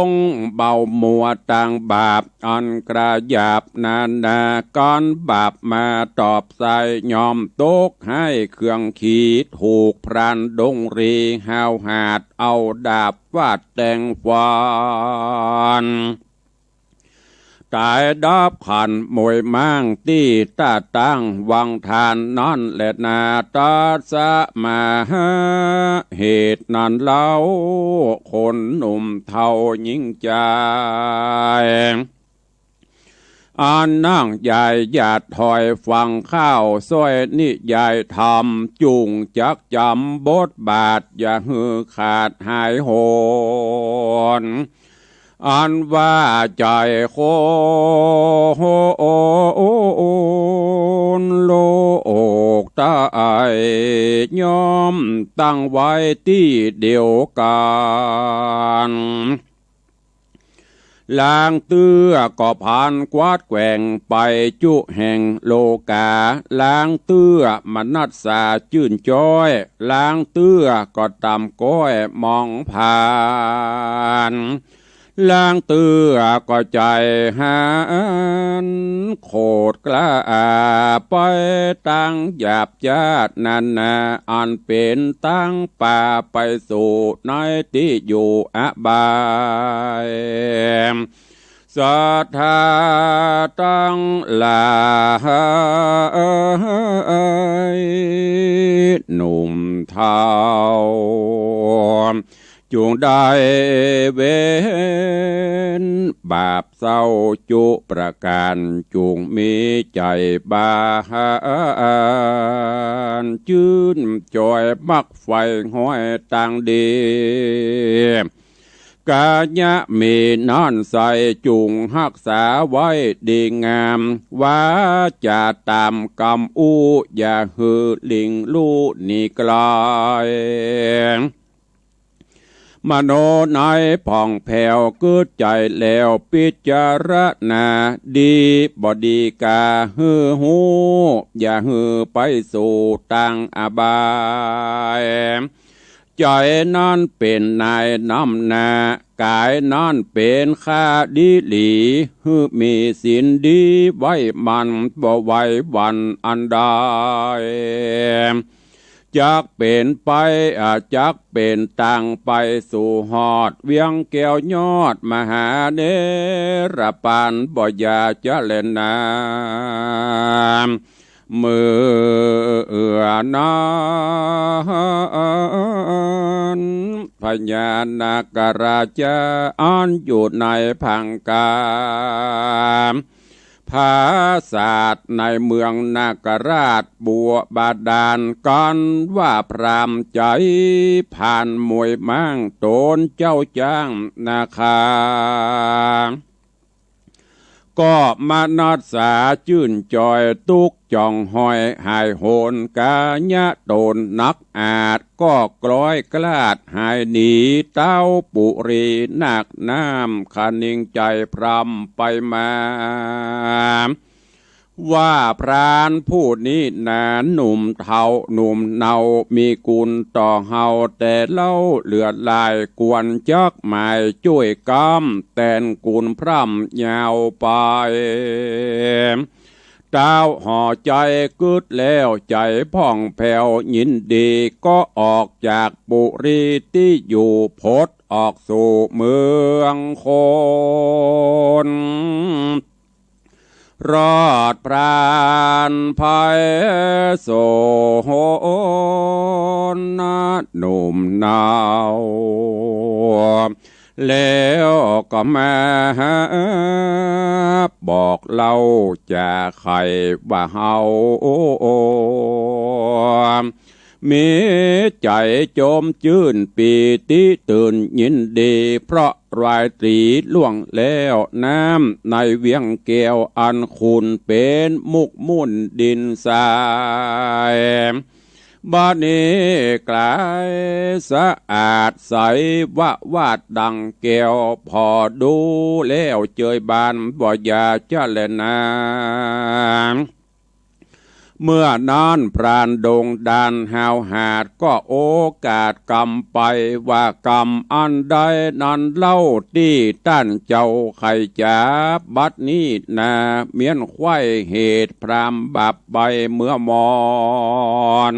งเมามัวตางบาปอันกระหยาบนานา ก๋านบาปมาตอบใส่ ย่อมตกฮ้ายเครื่องขี ถูกพรานดงรีห้าวหาญ เอาดาบฟาดแตงฟัน ต๋ายดับขันมวยม้างตี้ต้าตั้งวังทานนั้นแลนา ตาสะมาหาเหตุนั้นเล่า คนหนุ่มเฒ่าญิงจาย อันนั่งยายหยาดถอยฟังข่าวซ่อยนิยายธรรม จุ่งจักจ๋ำบทบาทอย่าหื้อขาดหายหน อันว่าใจ๋คนโลกใต้ ย่อมตั้งไว้ตี้เดียวกั๋น ลางเตื้อก็พลันกวาดแกว่งไปจุแห่งโลก๋า ลางเตื้อมนัสสาจื้นจ๊อย ลางเตื้อก็ต่ำก๊อยมองผ่าน ลางเตื้อก็ใจ๋หันโขดกล้าไป ตังหยาบจ๊าดนานา อันเป๋นตังป่าไปสู่ในตี้อยู่อบาย ศรัทธาตังหลายหนุ่มเฒ่า จุ่งได้เว้นบาปเศร้าจุประก๋าน จุ่งมีใจ๋บานจื้นจ๊อยมักใฝ่ห้อยตางดี ก๋ายะมีน้ำใสจุ่งฮักษาไว้ดีงาม วาจ๋าต๋ามกำอู้ อย่าหื้อหลิ่งลู่หนีไก๋ มโนในผ่องแผ้วกึ๊ดใจ๋แล้วปิจารณา ดีบ่ดีกาหื้อฮู้ อย่าหื้อไปสู่ตางอบาย ใจ๋นั้นเป๋นนายนำหน้า ก๋ายนั้นเป๋นข้าดีหลี หื้อมีศีลดีไว้มั่น บ่ไหวหวั่นอันใด จักเป๋นไป อา จักเป๋นตางไปสู่ฮอดเวียงแก้วยอดมหาเนรปาน บ่อย่าจะแลนา เมื่อนั้น พญานาคราชาอันอยู่ในพังคาผาสาทในเมืองนาคราชบัวบาดาล กั๋นว่าพราหมณ์ใจ๋ผ่านมวยม้างต๋นเจ้าจ๊างนาคา ก็มนัสสาจื้นจ๊อยตุ๊กจ่องห้อยหายโหน ก๋ายะต๋นนักอาจก็กล้อยกลาดหายหนีเต้าปุรีนาคน้ำ คะนิงใจ๋พร่ำไปมา ว่าพรานผู้นี้นาหนุ่มเฒ่าหนุ่มเนา มีกุณต่อเฮาแต่เล่าเหลือหลาย ควรจักหมายจ้วยก๊ำ แตนกุณพร่ำยาวไป เต้าห่อใจ๋กึ๊ดแล้วใจ๋ผ่องแผ้วยินดี ก็ออกจากปุรีตี้อยู่ พดออกสู่เมืองคน รอดพรานภัยโสนหนุ่มเนา แล้วก็มาบอกเล่าจาใค่ว่าเฮา มีใจ๋จมจื้นปีติตื่นยินดี เพราะราตรีล่วงแล้ว น้ำในเวียงแก้วอันขุ่นเป๋นมุกมุ่นดินทราย บัดนี้ก๋ายสะอาดใสวะวาดดังแก้ว ผ่อดูแล้วเจยบานบ่อย่าจะแลนา เมื่อนั้นพรานดงด่านห้าวหาญก็โอกาสกำไป ว่ากำอันใดนั้นเล่าตี้ต้านเจ้าใค่จ๋า บัดนี้นาเมี้ยนใคว่เหตุพราหมณ์บาปไปเมื่อมอน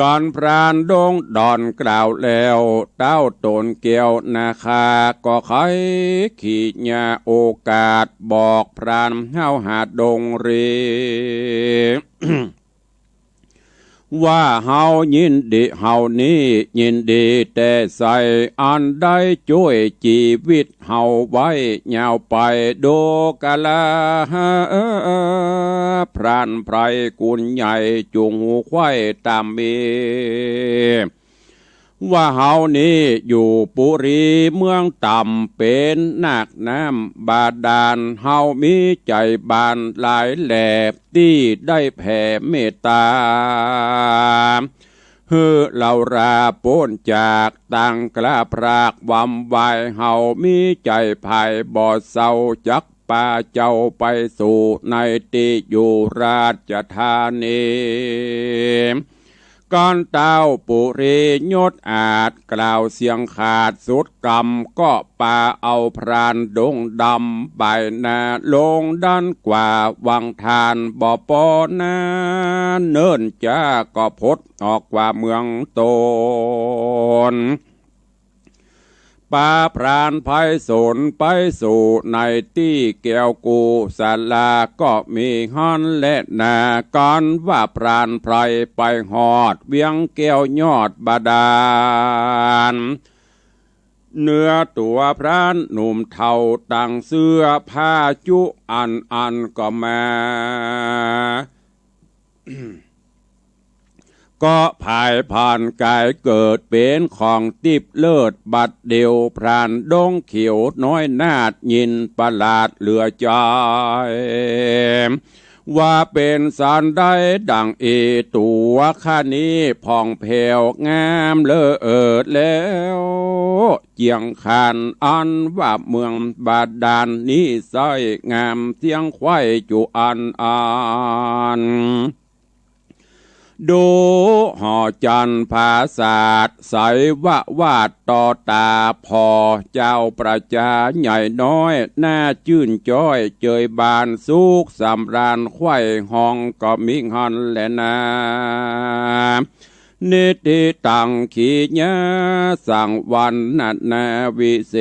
กั๋นพรานดงด่านกล่าวแล้ว เต้าต๋นแก้วนาคาก็ใค่ขีญาโอกาสบอกพรานห้าวหาญดงรี ว่าเฮายินดี เฮานี้ยินดีแต่ใส่ อันได้จ้วยจีวิตเฮาไว้ยาวไป ดูกาละพรานไพร่กุณใหญ่ จุ่งหูใคว่ต๋ามมี ว่าเฮานี้อยู่ปุรีเมืองต่ำ เป๋นนากน้ำบาดาล เฮามีใจ๋บานหลายแหล่ ตี้ได้แผ่เมตต๋า หื้อเฮาราป๊นจากตังคลาพรากวำวาย เฮามีใจ๋ใผบ่เศร้า จักปาเจ้าไปสู่ในตี้อยู่ราชธานี ก้อนเต้าปุรียศอาจ กล่าวเสียงขาดสุดกำ ก็ปาเอาพรานดงดำ บ่ายหน้าลงดันกว่า วังทานบ่ปอนา เนิ่นจ้าก็พดออกกว่าเมืองตน ปาพรานไพศาลไปสู่ในตี้แก้วกุศลา ก็มีหั้นแลนา ก้อนว่าพรานไพร่ไปฮอดเวียงแก้วยอดบาดาล เนื้อตั๋วพรานหนุ่มเฒ่าตังเสื้อผ้าจุอันอันก็มา ก็ผายผ่านก๋ายเกิดเป๋นของติ๊บเลิศ บัดเดี่ยวพรานดงเขียวน้อยนาฏ ยินประหลาดเหลือใจ๋ ว่าเป๋นสันใดดั่งอี้ ตั๋วข้านี้ผ่องแผ้วงามเลิศแล้ว เจียงคานอันว่าเมืองบาดาลนี้ ใสงามเสี้ยงไขว้จุอันอัน ดูหอจันทร์ผาสาท ใสวะวาดต่อต๋า ผ่อเจ้าประจาใหญ่น้อย หน้าจื้นจ้อยเจยบาน สุขสำราญไขว้ฮองก็มีหั้นแลนา นิทธิตังขีญาสังวรรณนาวิเศ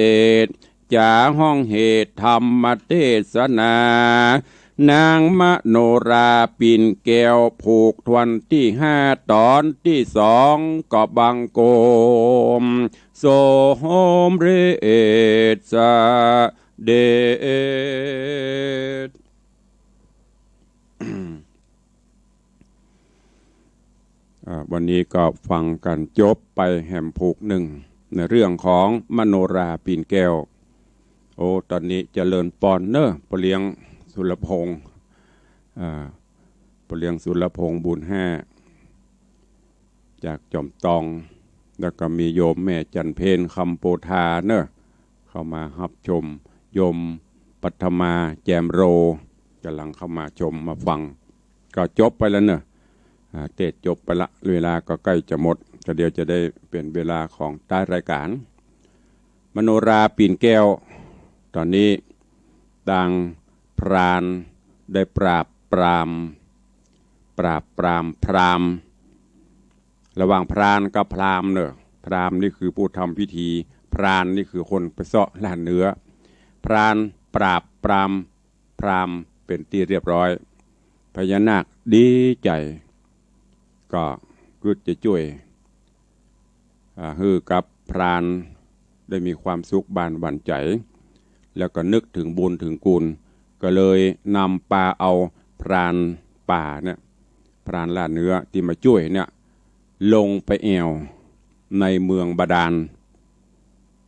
ษ จ๋าฮ้องเหตุธรรมเตสนา นางมโนราปิ่นแก้ว ผูกถ้วนตี้ห้า ต๋อนตี้สอง ก็บังคมสมเร็จเสด็จ อ่า วันนี้ก็ฟังกั๋นจบไปแหมผูกนึ่ง ในเรื่องของมโนราปิ่นแก้ว โอ้ ต๋อนนี้เจริญปอนเน่อ ป้อเลี้ยงสุรพงษ์ อ่า ป้อเลี้ยงสุรพงษ์บุญห้า จากจอมตอง แล้วก็มีโยมแม่จันเพ็ญ คำโปธาเน่อ เข้ามาฮับชม โยมปัทมา แจมโร ก่ำลังเข้ามาชมมาฟัง ก็จบไปแล้วเน่อ อ่า เตสน์จบไปละ เวลาก็ใก้จะหมด ก็เดี๋ยวจะได้เป๋นเวลาของต๊ายรายก๋าน มโนราปิ่นแก้ว ต๋อนนี้ตางพรานได้ปราบปราม ปราบปรามพราหมณ์ ระหว่างพรานกับพราหมณ์เน่อ พราหมณ์นี่คือผู้ทำพิธี พรานนี่คือคนไปเซาะล่าเนื้อ พรานปราบปรามพราหมณ์เป๋นตี้เรียบร้อย พญานาคดีใจ๋ ก็กึ๊ดจะจ้วย อ่า หื้อกับพรานได้มีความสุขบานหวั่นใจ๋ แล้วก็นึกเถิงบุญเถิงคุณ ก็เลยนำปาเอาพรานป่าเนี่ย พรานล่าเนื้อตี้มาจ้วยเนี่ย ลงไปแอ่วในเมืองบาดาล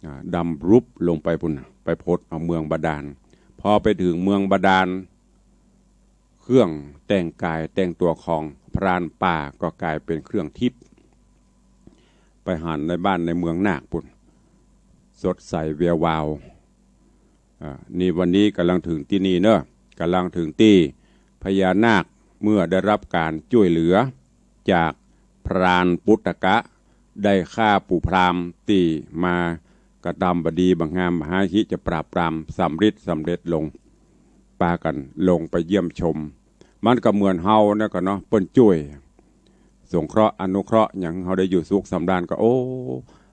อ่า ดำรุบลงไปปู้นน่ะ ไปพดเอาเมืองบาดาล พอไปเถิงเมืองบาดาล เครื่องแต่งก๋ายแต่งตั๋วของพรานป่าก็ก๋ายเป๋นเครื่องทิพย์ ไปหันในบ้านในเมืองนาคปู้น สดใสแวววาว อ่า นี่วันนี้ก่ำลังเถิงตี้นี่เน่อ ก่ำลังเถิงตี้พญานาคเมื่อได้รับก๋านจ้วยเหลือจากพรานปุตตกะ ได้ฆ่าปู่พราหมณ์ตี้มากระตำบ่ดีบ่งามบ่ฮ้าย ฮิจะปราบปรามสำริดสำเร็จลง ปากั๋นลงไปเยี่ยมชม มันก็เหมือนเฮาเนี่ยก่อเนาะ เปิ้นจ้วย สงเคราะห์อนุเคราะห์หยัง เฮาได้อยู่สุขสำราญก็ โอ้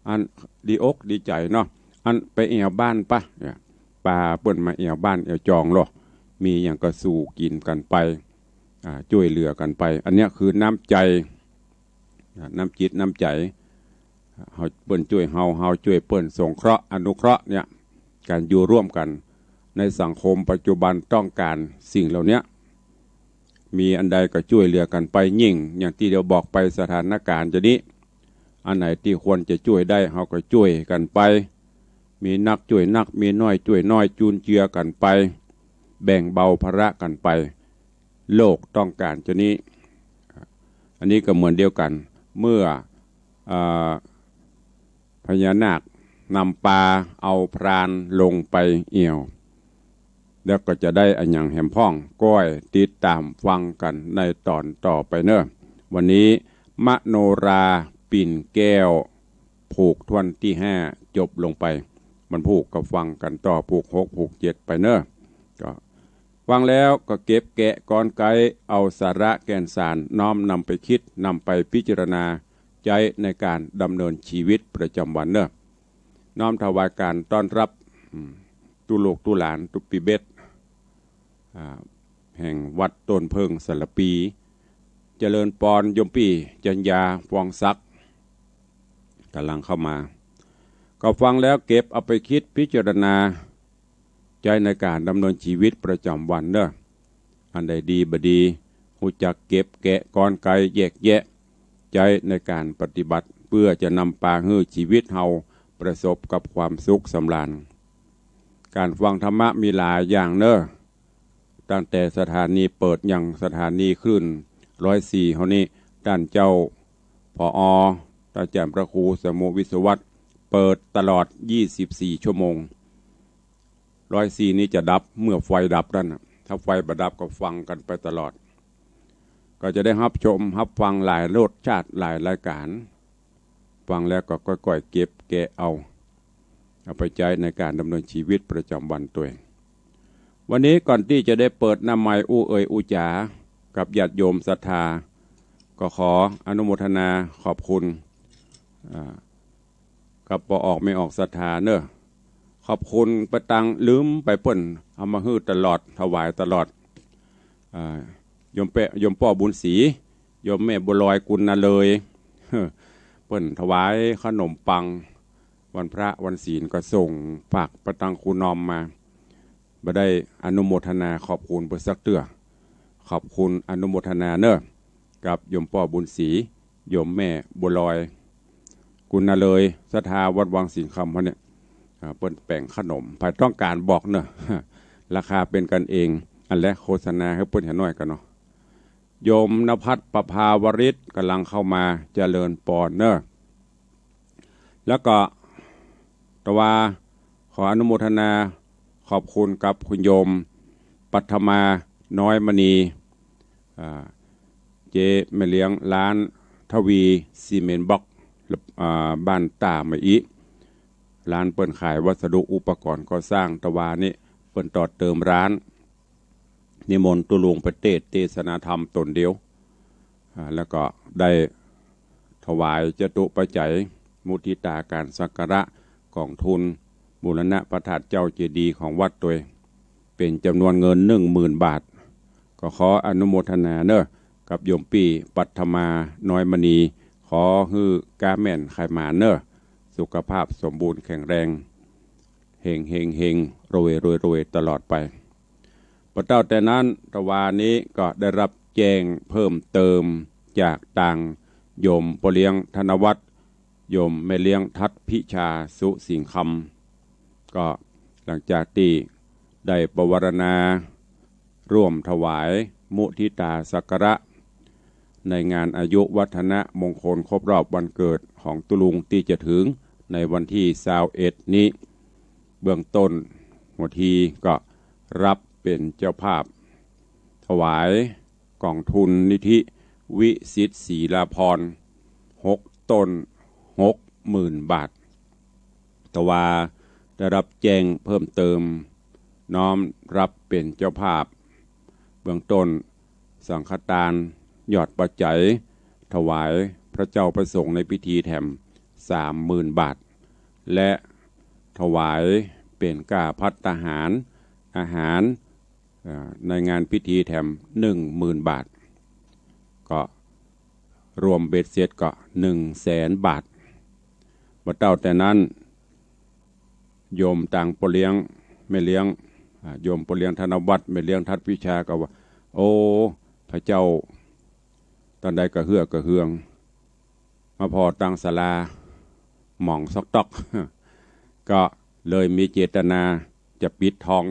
อันดีอกดีใจ๋เนาะ อันไปแอ่วบ้านปะเนี่ย ปาเปิ้นมาแอ่วบ้านแอ่วจองลอ มีหยังก็สู่กิ๋นกั๋นไป อ่า จ้วยเหลือกั๋นไป อันเนี้ยคือน้ำใจ๋ อ่า น้ำจิตน้ำใจ๋ เฮา เปิ้นจ้วยเฮา เฮาจ้วยเปิ้น สงเคราะห์อนุเคราะห์เนี่ย ก๋านอยู่ร่วมกั๋นในสังคมปัจจุบันต้องก๋านสิ่งเหล่าเนี้ย มีอันใดก็จ้วยเหลือกั๋นไป ยิ่งอย่างตี้เดียวบอกไป สถานก๋ารณ์จะนี้ อันไหนตี้ควรจะจ้วยได้ เฮาก็จ้วยกั๋นไป มีนักจ้วยนัก มีน้อยจ้วยน้อย จูนเจือกั๋นไป แบ่งเบาภาระกั๋นไป โลกต้องก๋านจานี้ อันนี้ก็เหมือนเดียวกั๋น เมื่อ เอ่อ พญานาคนำปาเอาพรานลงไปเอี่ยว แล้วก็จะได้อะหยังแหมพ่อง ก้อยติดต๋ามฟังกั๋นในต๋อนต่อไปเน่อ วันนี้มโนราปิ่นแก้ว ผูกถ้วนตี้ห้าจบลงไป มันผูกก็ฟังกั๋นต่อ ผูกหก ผูกเจ็ดไปเน่อ ก็ฟังแล้วก็เก็บแกะกรรไกร เอาสาระแก่นสารน้อมนำไปคิด นำไปพิจารณาใจ๊ในก๋านดำเนินชีวิตประจำวันเน่อ น้อมถวายก๋านต้อนรับ อืม ตุ๊ลูกตุ๊หลานตุ๊ปี้เบ๊ด อ่า แห่งวัดต้นเผิ้งสารภี เจริญปอน โยมปี้จัญญา ฟองศักดิ์ ก๋ำลังเข้ามา ก็ฟังแล้วเก็บเอาไปคิดพิจารณาใจ๊ในก๋านดำเนินชีวิตประจำวันเน่อ อันใดดีบ่ดี ฮู้จักเก็บแกะกรรไกรแยกแยะ ใจ๊ในก๋านปฏิบัติ เปื้อจะนำปาหื้อชีวิตเฮาประสบกับความสุขสำราญ ก๋านฟังธรรมะมีหลายอย่างเน่อ ตั้งแต่สถานีเปิดยังสถานีคลื่นร้อยสี่เฮานี้ ต้านเจ้า ผอ ต้านอาจ๋ารย์พระครูสมุห์ วิศวัตร เปิดตลอดยี่สิบสี่ชั่วโมง ร้อยสี่นี้จะดับเมื่อไฟดับเท่านั้นน่ะ ถ้าไฟบ่ดับก็ฟังกั๋นไปตลอด ก็จะได้ฮับชมฮับฟังหลายรสชาติหลายรายก๋าน ฟังแล้วก็ก้อยๆเก็บแกะเอา เอาไปใจ๊ในก๋านดำเนินชีวิตประจำวันตวย วันนี้ก่อนตี้จะได้เปิดหน้าไมค์อู้เอ่ยอู้จ๋ากับญาติโยมศรัทธา ก็ขออนุโมทนาขอบคุณ อ่า กับป้อออกแม่ออกศรัทธาเน่อ ขอบคุณไปตังลืมไป เปิ้นเอามาหื้อตลอด ถวายตลอด อ่า โยมแป้ โยมป้อบุญศรี โยมแม่บัวลอย กุณนาเลย เปิ้นถวายขนมปัง วันพระวันศีลก็ส่งฝากไปตังครูนอมมา บ่ได้อนุโมทนาขอบคุณเปิ้นสักเตื้อ ขอบคุณอนุโมทนาเน่อ กับโยมป้อบุญศรี โยมแม่บัวลอย กุณนาเลย ศรัทธาวัดวังสิงห์คำเฮาเนี่ย อ่า เปิ้นแป๋งขนม ใผต้องก๋านบอกเน่อ ราคาเป๋นกั๋นเอง อันแลโฆษณาหื้อเปิ้นหาหน้อยก่อนเนาะ โยมนภัส ประภาวริศ ก๋ำลังเข้ามา เจริญปอนเน่อ แล้วก็ตะวา ขออนุโมทนาขอบคุณกับคุณโยมปัทมา น้อยมณี อ่า เจ๊แม่เลี้ยงร้านทวีซีเมนต์บล็อก อ่า บ้านต้ามะอิ ร้านเปิ้นขายวัสดุอุปกรณ์ก่อสร้าง ตะวานี้เปิ้นต่อเติมร้าน นิมนต์ตุ๊ลุงไปเตสน์เตสนาธรรมต๋นเดียว อ่า แล้วก็ได้ถวายจตุปัจจัยมุทิตาก๋านสักการะก๋องทุนบูรณะพระธาตุเจ้าเจดีย์ของวัดตวย เป๋นจ๋ำนวนเงินหนึ่งหมื่นบาท ก็ขออนุโมทนาเน่อ กับโยมปี้ปัทมา น้อยมณี ขอหื้อก๊าแม่นขายหมานเน่อ สุขภาพสมบูรณ์แข็งแรง เฮงเฮงเฮง รวยรวยรวยตลอดไป บ่เต้าแต่นั้น ตะวานี้ก็ได้ฮับแจ้งเพิ่มเติมจากตางโยมป้อเลี้ยงธนวัฒน์ โยมแม่เลี้ยงทัดพิชา สุสิงห์คำ ก็หลังจากตี้ได้ปวารณา ร่วมถวายมุทิตาสักการะ ในงานอายุวัฒนมงคลครบรอบวันเกิดของตุ๊ลุงตี้จะเถิงในวันตี้ซาวเอ็ดนี้ เบื้องต้นหัวทีก็ฮับเป๋นเจ้าภาพ ถวายก๋องทุนนิธิวิสิตศรีลาภรณ์ หกต๋น หกหมื่นบาท ตะวาได้ฮับแจ้งเพิ่มเติม น้อมฮับเป๋นเจ้าภาพ เบื้องต้นสังฆทาน ยอดปัจจัย ถวายพระเจ้าพระสงฆ์ในพิธีแถม สามหมื่นบาท และถวายเป๋นก้าภัตตาหาร อาหาร เอ่อ ในงานพิธีแถม หนึ่งหมื่นบาท ก็รวมเบ็ดเสร็จก็ หนึ่งแสนบาท บ่เต้าแต่นั้น โยมตางป้อเลี้ยง แม่เลี้ยง อ่า โยมป้อเลี้ยงธนวัฒน์ แม่เลี้ยงทัดพิชาก็ว่า โอ้ พระเจ้า ต๋อนใดกระเฮือกกระเฮือง ม มาผ่อตั้งศาลาหมองซอกต๊อก ก็เลยมีเจตนาจะปิดทอง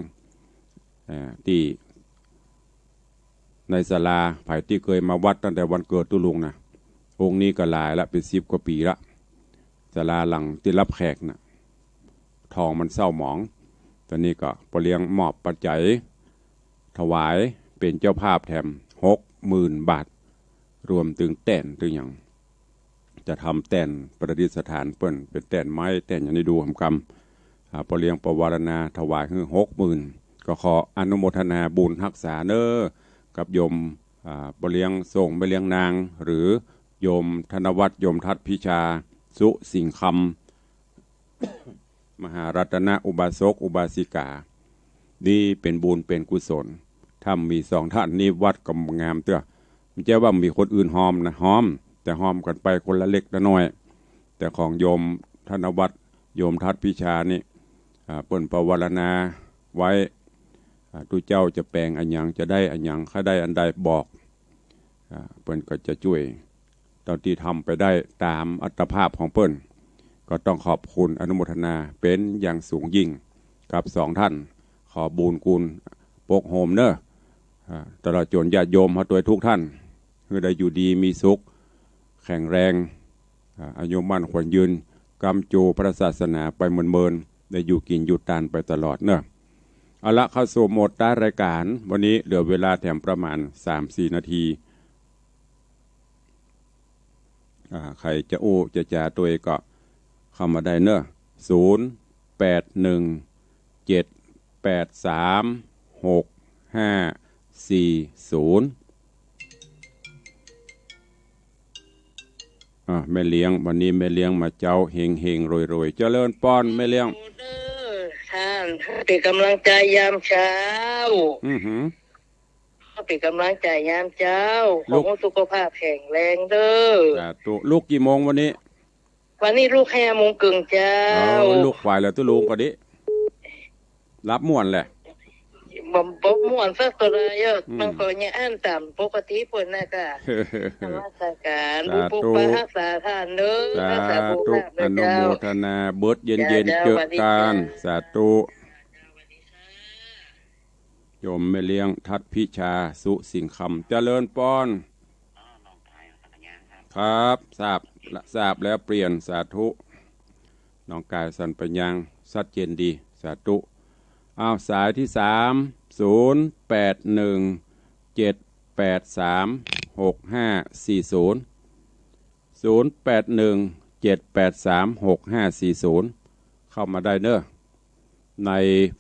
เอ่อ ตี้ในศาลา ใผตี้เกยมาวัดตั้งแต่วันเกิดตุ๊ลุงนะ องค์นี้ก็หลายละ เป๋นสิบกว่าปี๋ละ ศาลาหลังตี้รับแขกน่ะ ทองมันเศร้าหมอง ต๋อนนี้ก็ป้อเลี้ยงมอบปัจจัย ถวายเป๋นเจ้าภาพแถมหกหมื่นบาท รวมตึงแต้นตึงหยัง จะทำแต้นประดิษฐานเปิ้น เป๋นแต้นไม้แต้นหยังนี่ดูกำกำ อ่า ป้อเลี้ยงปวารณาถวายหื้อหกหมื่น ก็ขออนุโมทนาบุญฮักษาเน้อ กับโยม อ่า ป้อเลี้ยงส่งแม่เลี้ยงนาง หรือโยมธนวัฒน์ โยมทัศน์พิชา สุสิงห์คำ มหารัตนอุบาสกอุบาสิกา นี่เป๋นบุญเป๋นกุศล ถ้ามีสองท่านนี้วัดก็งามเตื้อ บ่ใจ้ว่ามีคนอื่นฮอมนะ ฮอม แต่ฮอมกั๋นไปคนละเล็กละน้อย แต่ของโยมธนวัฒน์ โยมทัศน์พิชานี่ อ่า เปิ้นปวารณาไว้ อ่า ตุ๊เจ้าจะแป๋งอะหยัง จะได้อะหยัง ใค่ได้อันใดบอก อ่า เปิ้นก็จะจ้วย เต้าตี้ทำไปได้ต๋ามอัตภาพของเปิ้น ก็ต้องขอบคุณอนุโมทนาเป๋นอย่างสูงยิ่งกับสองท่าน ขอบุญกุศลปกโฮมเน้อ อ่า ตลอดจ๋นญาติโยมเฮาตวยทุกท่าน หื้อได้อยู่ดีมีสุข แข็งแรง อ่า อายุมั่นขวัญยืน ก้ำจูพระศาสนาไปเมินๆ ได้อยู่กิ๋นอยู่ตานไปตลอดเน้อ เอาละ เข้าสู่โหมดท้ายรายการ วันนี้เหลือเวลาแถมประมาณสามสี่นาที อ่า ใผจะอู้จะจ๋าตวยก็เข้ามาได้เน้อ ศูนย์แปดหนึ่ง เจ็ดแปดสาม หกห้าสี่ศูนย์ อ่า แม่เลี้ยง วันนี้แม่เลี้ยงมาเจ๊า เฮงๆ รวยๆ เจริญปอน แม่เลี้ยง เด้อ ท่าน เป๋นก๋ำลังใจ๋ยามเช้า อือหือ เป๋นก๋ำลังใจ๋ยามเจ๊า ขอหื้อสุขภาพแข็งแรงเด้อ สาธุ ลุกกี่โมงวันนี้ วันนี้ลุกห้าโมงเกิ่งเจ๊า เอา ลุกไหวแล้วตุ๊ลุงก็ดี หลับม่วนแหละ บ่ บ่ม่วนสักเต้าใดอะ อืม มันก็ยังอั้นต๋ามปกติเปิ้นน่ะก้า นมัสก๋าน สาธุ บุญปกปักฮักษาท่านเน้อ สาธุ รักษาสุขภาพเน้อเจ้า อนุโมทนา เบิดเย็นๆ เจ้า เจอกั๋น สวัสดีเจ้า สาธุ โยมแม่เลี้ยงทัศน์พิชา สุสิงห์คำ เจริญปอน ครับ ทราบละ ทราบแล้วเปลี่ยน สาธุ น้องกายสันปัญญาง ชัดเจนดี สาธุ อ้าว สายที่สาม ศูนย์แปดหนึ่ง เจ็ดแปดสาม หกห้าสี่ศูนย์ ศูนย์แปดหนึ่ง เจ็ดแปดสาม หกห้าสี่ศูนย์ เข้ามาได้เน้อ ใน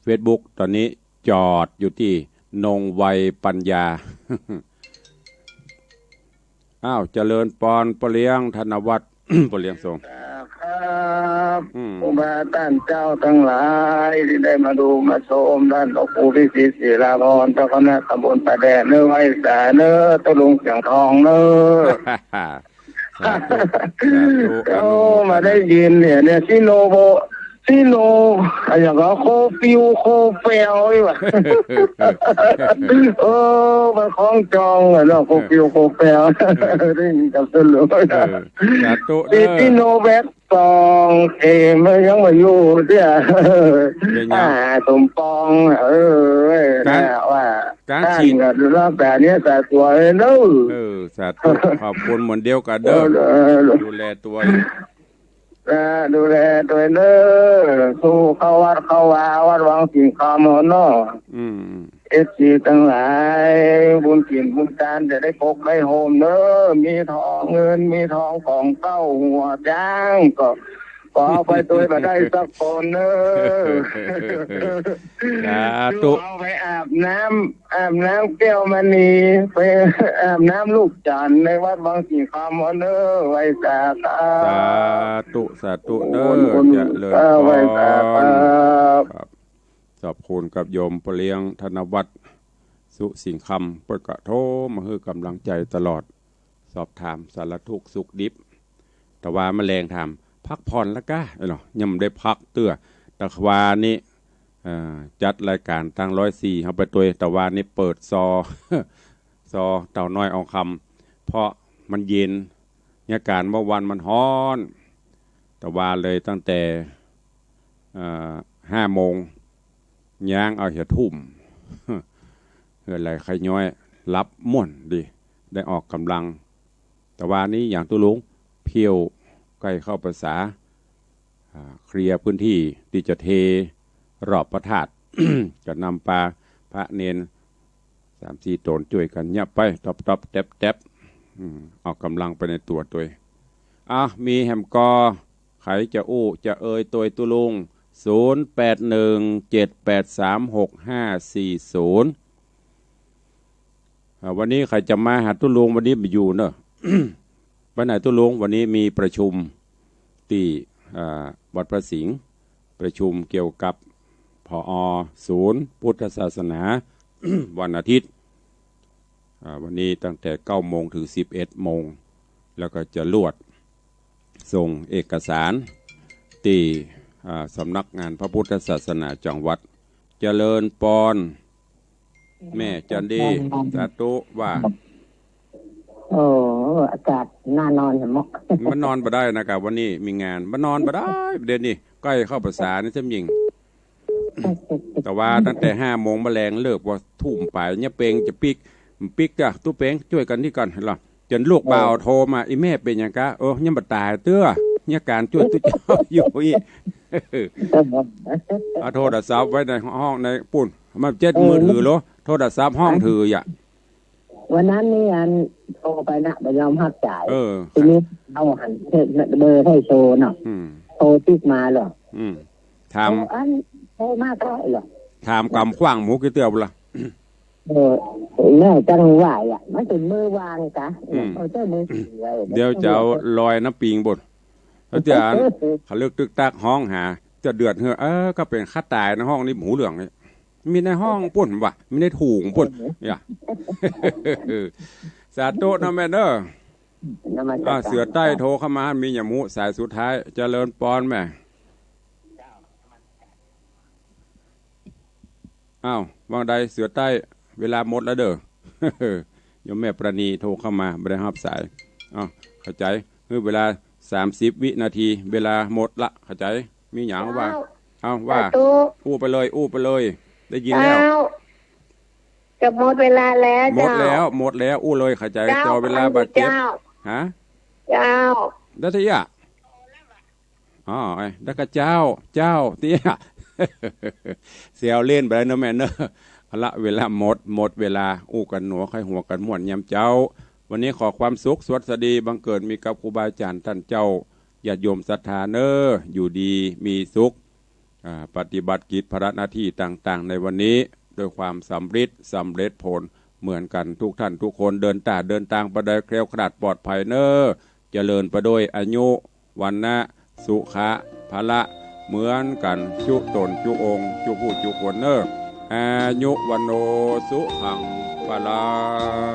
เฟซบุ๊ก ต๋อนนี้จอดอยู่ตี้นงไวปัญญา อ้าว เจริญปอน ป้อเลี้ยงธนวัฒน์ ป้อเลี้ยงส่ง ครับ อืม ครูบาต้านเจ้าตังหลายตี้ได้มาดูมาชม ต้านหลวงปู่ฤๅษีศิลาภรณ์ เจ้าคณะตำบลป่าแดดเน้อ ไหว้สาเน้อ ตุ๊ลุงเสียงทองเน้อ สาธุ สาธุ โอ้ อนุโมทนา มาได้ยินเนี่ย เนี่ย ซิโนโบ ซิโน อะหยังก็โคฟิว โคแฟลอยู่อะ เออ มันคล้องจองอะเนาะ โคฟิว โคแฟล เออ ได้ยินกับสรุป เออ สาธุเด้อ ซิโนแว็ก สองเข็มยังบ่อยู่เตี้ย เป๋นหยัง อ่า สมปอง เออ การ น่ะว่า การฉีด ต้านก็ดูแลแบบนี้สาธุเน้อ เออ สาธุ ขอบคุณเหมือนเดียวกั๋นเน้อ เออ เออ ดูแลตั๋ว อ่า ดูแลตั๋วเน้อ สู้เข้าวัดเข้าวา วัดวังสิงห์คำเฮาเนาะ อืม เอฟซีตังหลาย บุญกิ๋นบุญตานจะได้ปกได้โฮมเน้อ มีทองเงิน มีทองของเก๊าหัวจ๊าง ก็ ก็เอาไปตวยบ่ได้สักคนเน้อ สาธุ เอาไปอาบน้ำ อาบน้ำแก้วมณี ไปอาบน้ำลูกจันทร์ในวัดวังสิงห์คำเฮาเน้อ ไหว้สาครับ สาธุ สาธุเน้อ บุญ เจริญ เออ ไหว้สาครับ ปอน ครับ ขอบคุณกับโยมป้อเลี้ยงธนวัฒน์ สุสิงห์คำ เปิ้นก็โทรมาหื้อกำลังใจ๋ตลอด สอบถามสารทุกข์สุขดิบ แต่ว่าแม่เลี้ยงถาม พักผ่อนแล้วก้า เอ้ยเนาะ ยังบ่ได้พักเตื้อ แต่วานี้ เอ่อ จัดรายการตางร้อยสี่ เฮาไปตวย แต่วานี้เปิดซอ ซอเต่าน้อยอองคำ เพราะมันเย็น อากาศเมื่อวันมันฮ้อน ตะวาเลยตั้งแต่ เอ่อ ห้าโมง ย้างเอาเหียทุ่ม เหื่อไหล่ใค่ย้อย หลับม่วนดี ได้ออกก๋ำลัง ตะวานี้อย่างตุ๊ลุง เพี้ยวใก้เข้าพรรษา อ่า เคลียร์พื้นตี้ตี้จะเทรอบพระธาตุ ก็นำปาพระเณรสามสี่ต๋นจ้วยกั๋นเยียะไป ต๊อบต๊อบแต๊บแต๊บ อืม ออกก๋ำลังไปในตั๋วตวย อ่ะ มีแหมก่อ ใผจะอู้จะเอ่ยตวยตุ๊ลุง ศูนย์แปดหนึ่ง เจ็ดแปดสาม หกห้าสี่ศูนย์ อ่า วันนี้ใผจะมาหาตุ๊ลุง วันนี้บ่อยู่เนอะ ไปไหนตุ๊ลุง วันนี้มีประชุมตี้ อ่า วัดพระสิงห์ ประชุมเกี่ยวกับ ผอ.ศูนย์พุทธศาสนา วันอาทิตย์ อ่า วันนี้ตั้งแต่เก้าโมงถึงสิบเอ็ดโมง แล้วก็จะลวดส่งเอกสารตี้ อ่า สำนักงานพระพุทธศาสนาจังหวัด เจริญปอน แม่จันดี สาธุว่า โอ้ อากาศน่านอนแหมเนาะ มันนอนบ่ได้นะกะ วันนี้มีงาน มันนอนบ่ได้ เดี๋ยวนี้ใก้เข้าพรรษานี่ซ้ำยิ่ง ตะวาตั้งแต่ห้าโมงมาแลง เลิกว่าทุ่มป๋าย เยียะเปงจะปิ๊ก ปิ๊กจ้ะ ตุ๊เปงจ้วยกั๋นนี่ก่อน หันล่ะ จ๋นลูกบ่าวโทรมา อี่แม่เป๋นหยังกะ เออ ยังบ่ต๋ายเตื้อ ยังก๋านจ้วยตุ๊เจ้าอยู่อี้ เอาโทรศัพท์ไว้ในห้องในปุ้น มันเจ็ดมือถือโล โทรศัพท์ห้องถืออ่ะ วันนั้นนี่อันโทรไปนะ บ่ยอมฮับสาย เออ ทีนี้เอาหันเบอร์ไทโซเนาะ อืม โทรปิ๊กมาเหรอ อืม ถาม โอ้ อันโทรมาก็เหรอ ถามกำขว้างหมู่กี่เตื้อบุล่ะ เออ แม่จังว่าอ่ะ มันเป๋นเบอร์ว่างกะ อืม เออ เจ้ามือถือไว้ เดี๋ยวจะเอาลอยน้ำปิงบุ่น แล้วเตื้ออัน เขาเลิกตึกตักฮ้องหา จะเดือดเหือ เออ ก็เป๋นข้าต๋ายในห้องนี้บ่ฮู้เรื่องนี่ มีในห้องปุ้นวะ มีในถุงปุ้น เนี่ย สาธุนะแม่เด้อ นมัสการ อ่า เสือใต้โทรเข้ามา มีหยังบ่ฮู้ สายสุดท้าย เจริญปอนแม่ อ้าว ว่าใดเสือใต้ เวลาหมดแล้วเด้อ โยมแม่ประณีโทรเข้ามา บ่ได้ฮับสาย อ้าว เข้าใจ๋ เออ เวลาสามสิบวินาที เวลาหมดละ เข้าใจ๋ มีหยังว่า เจ้า เอาว่า สาธุ อู้ไปเลย อู้ไปเลย ได้ยินแล้ว เจ้า จะหมดเวลาแล้ว หมดแล้ว เจ้า หมดแล้ว อู้เลย เข้าใจ๋ เจ้า จอเวลาบาดเจ็บ เจ้า ฮะ เจ้า ได้เตื้อ อ๋อ ไอ้ แล้วก็เจ้า เจ้า เตี้ย แซวเล่นไปแล้วเนอะแม่เนอะ เอาละ เวลาหมด หมดเวลา อู้กั๋นหนัว ใค่หัวกั๋นม่วนยามเจ๊า วันนี้ขอความสุขสวัสดีบังเกิดมีกับครูบาอาจ๋ารย์ต้านเจ้า ญาติโยมศรัทธาเนอะ อยู่ดีมีสุข อ่า ปฏิบัติกิจภาระหน้าตี้ต่างๆ ในวันนี้ ด้วยความสำริด สำเร็จผลเหมือนกั๋นกู้ต้านกู้คน เดินต๋าเดินตางไปโดยแคล้วคลาดปลอดภัยเนอะ เจริญไปโดยอายุ วรรณะ สุขะ พละ เหมือนกั๋นกู้ต๋นกู้องค์ กู้ผู้กู้คนเนอะ อายุ วัณโณ สุขัง พลัง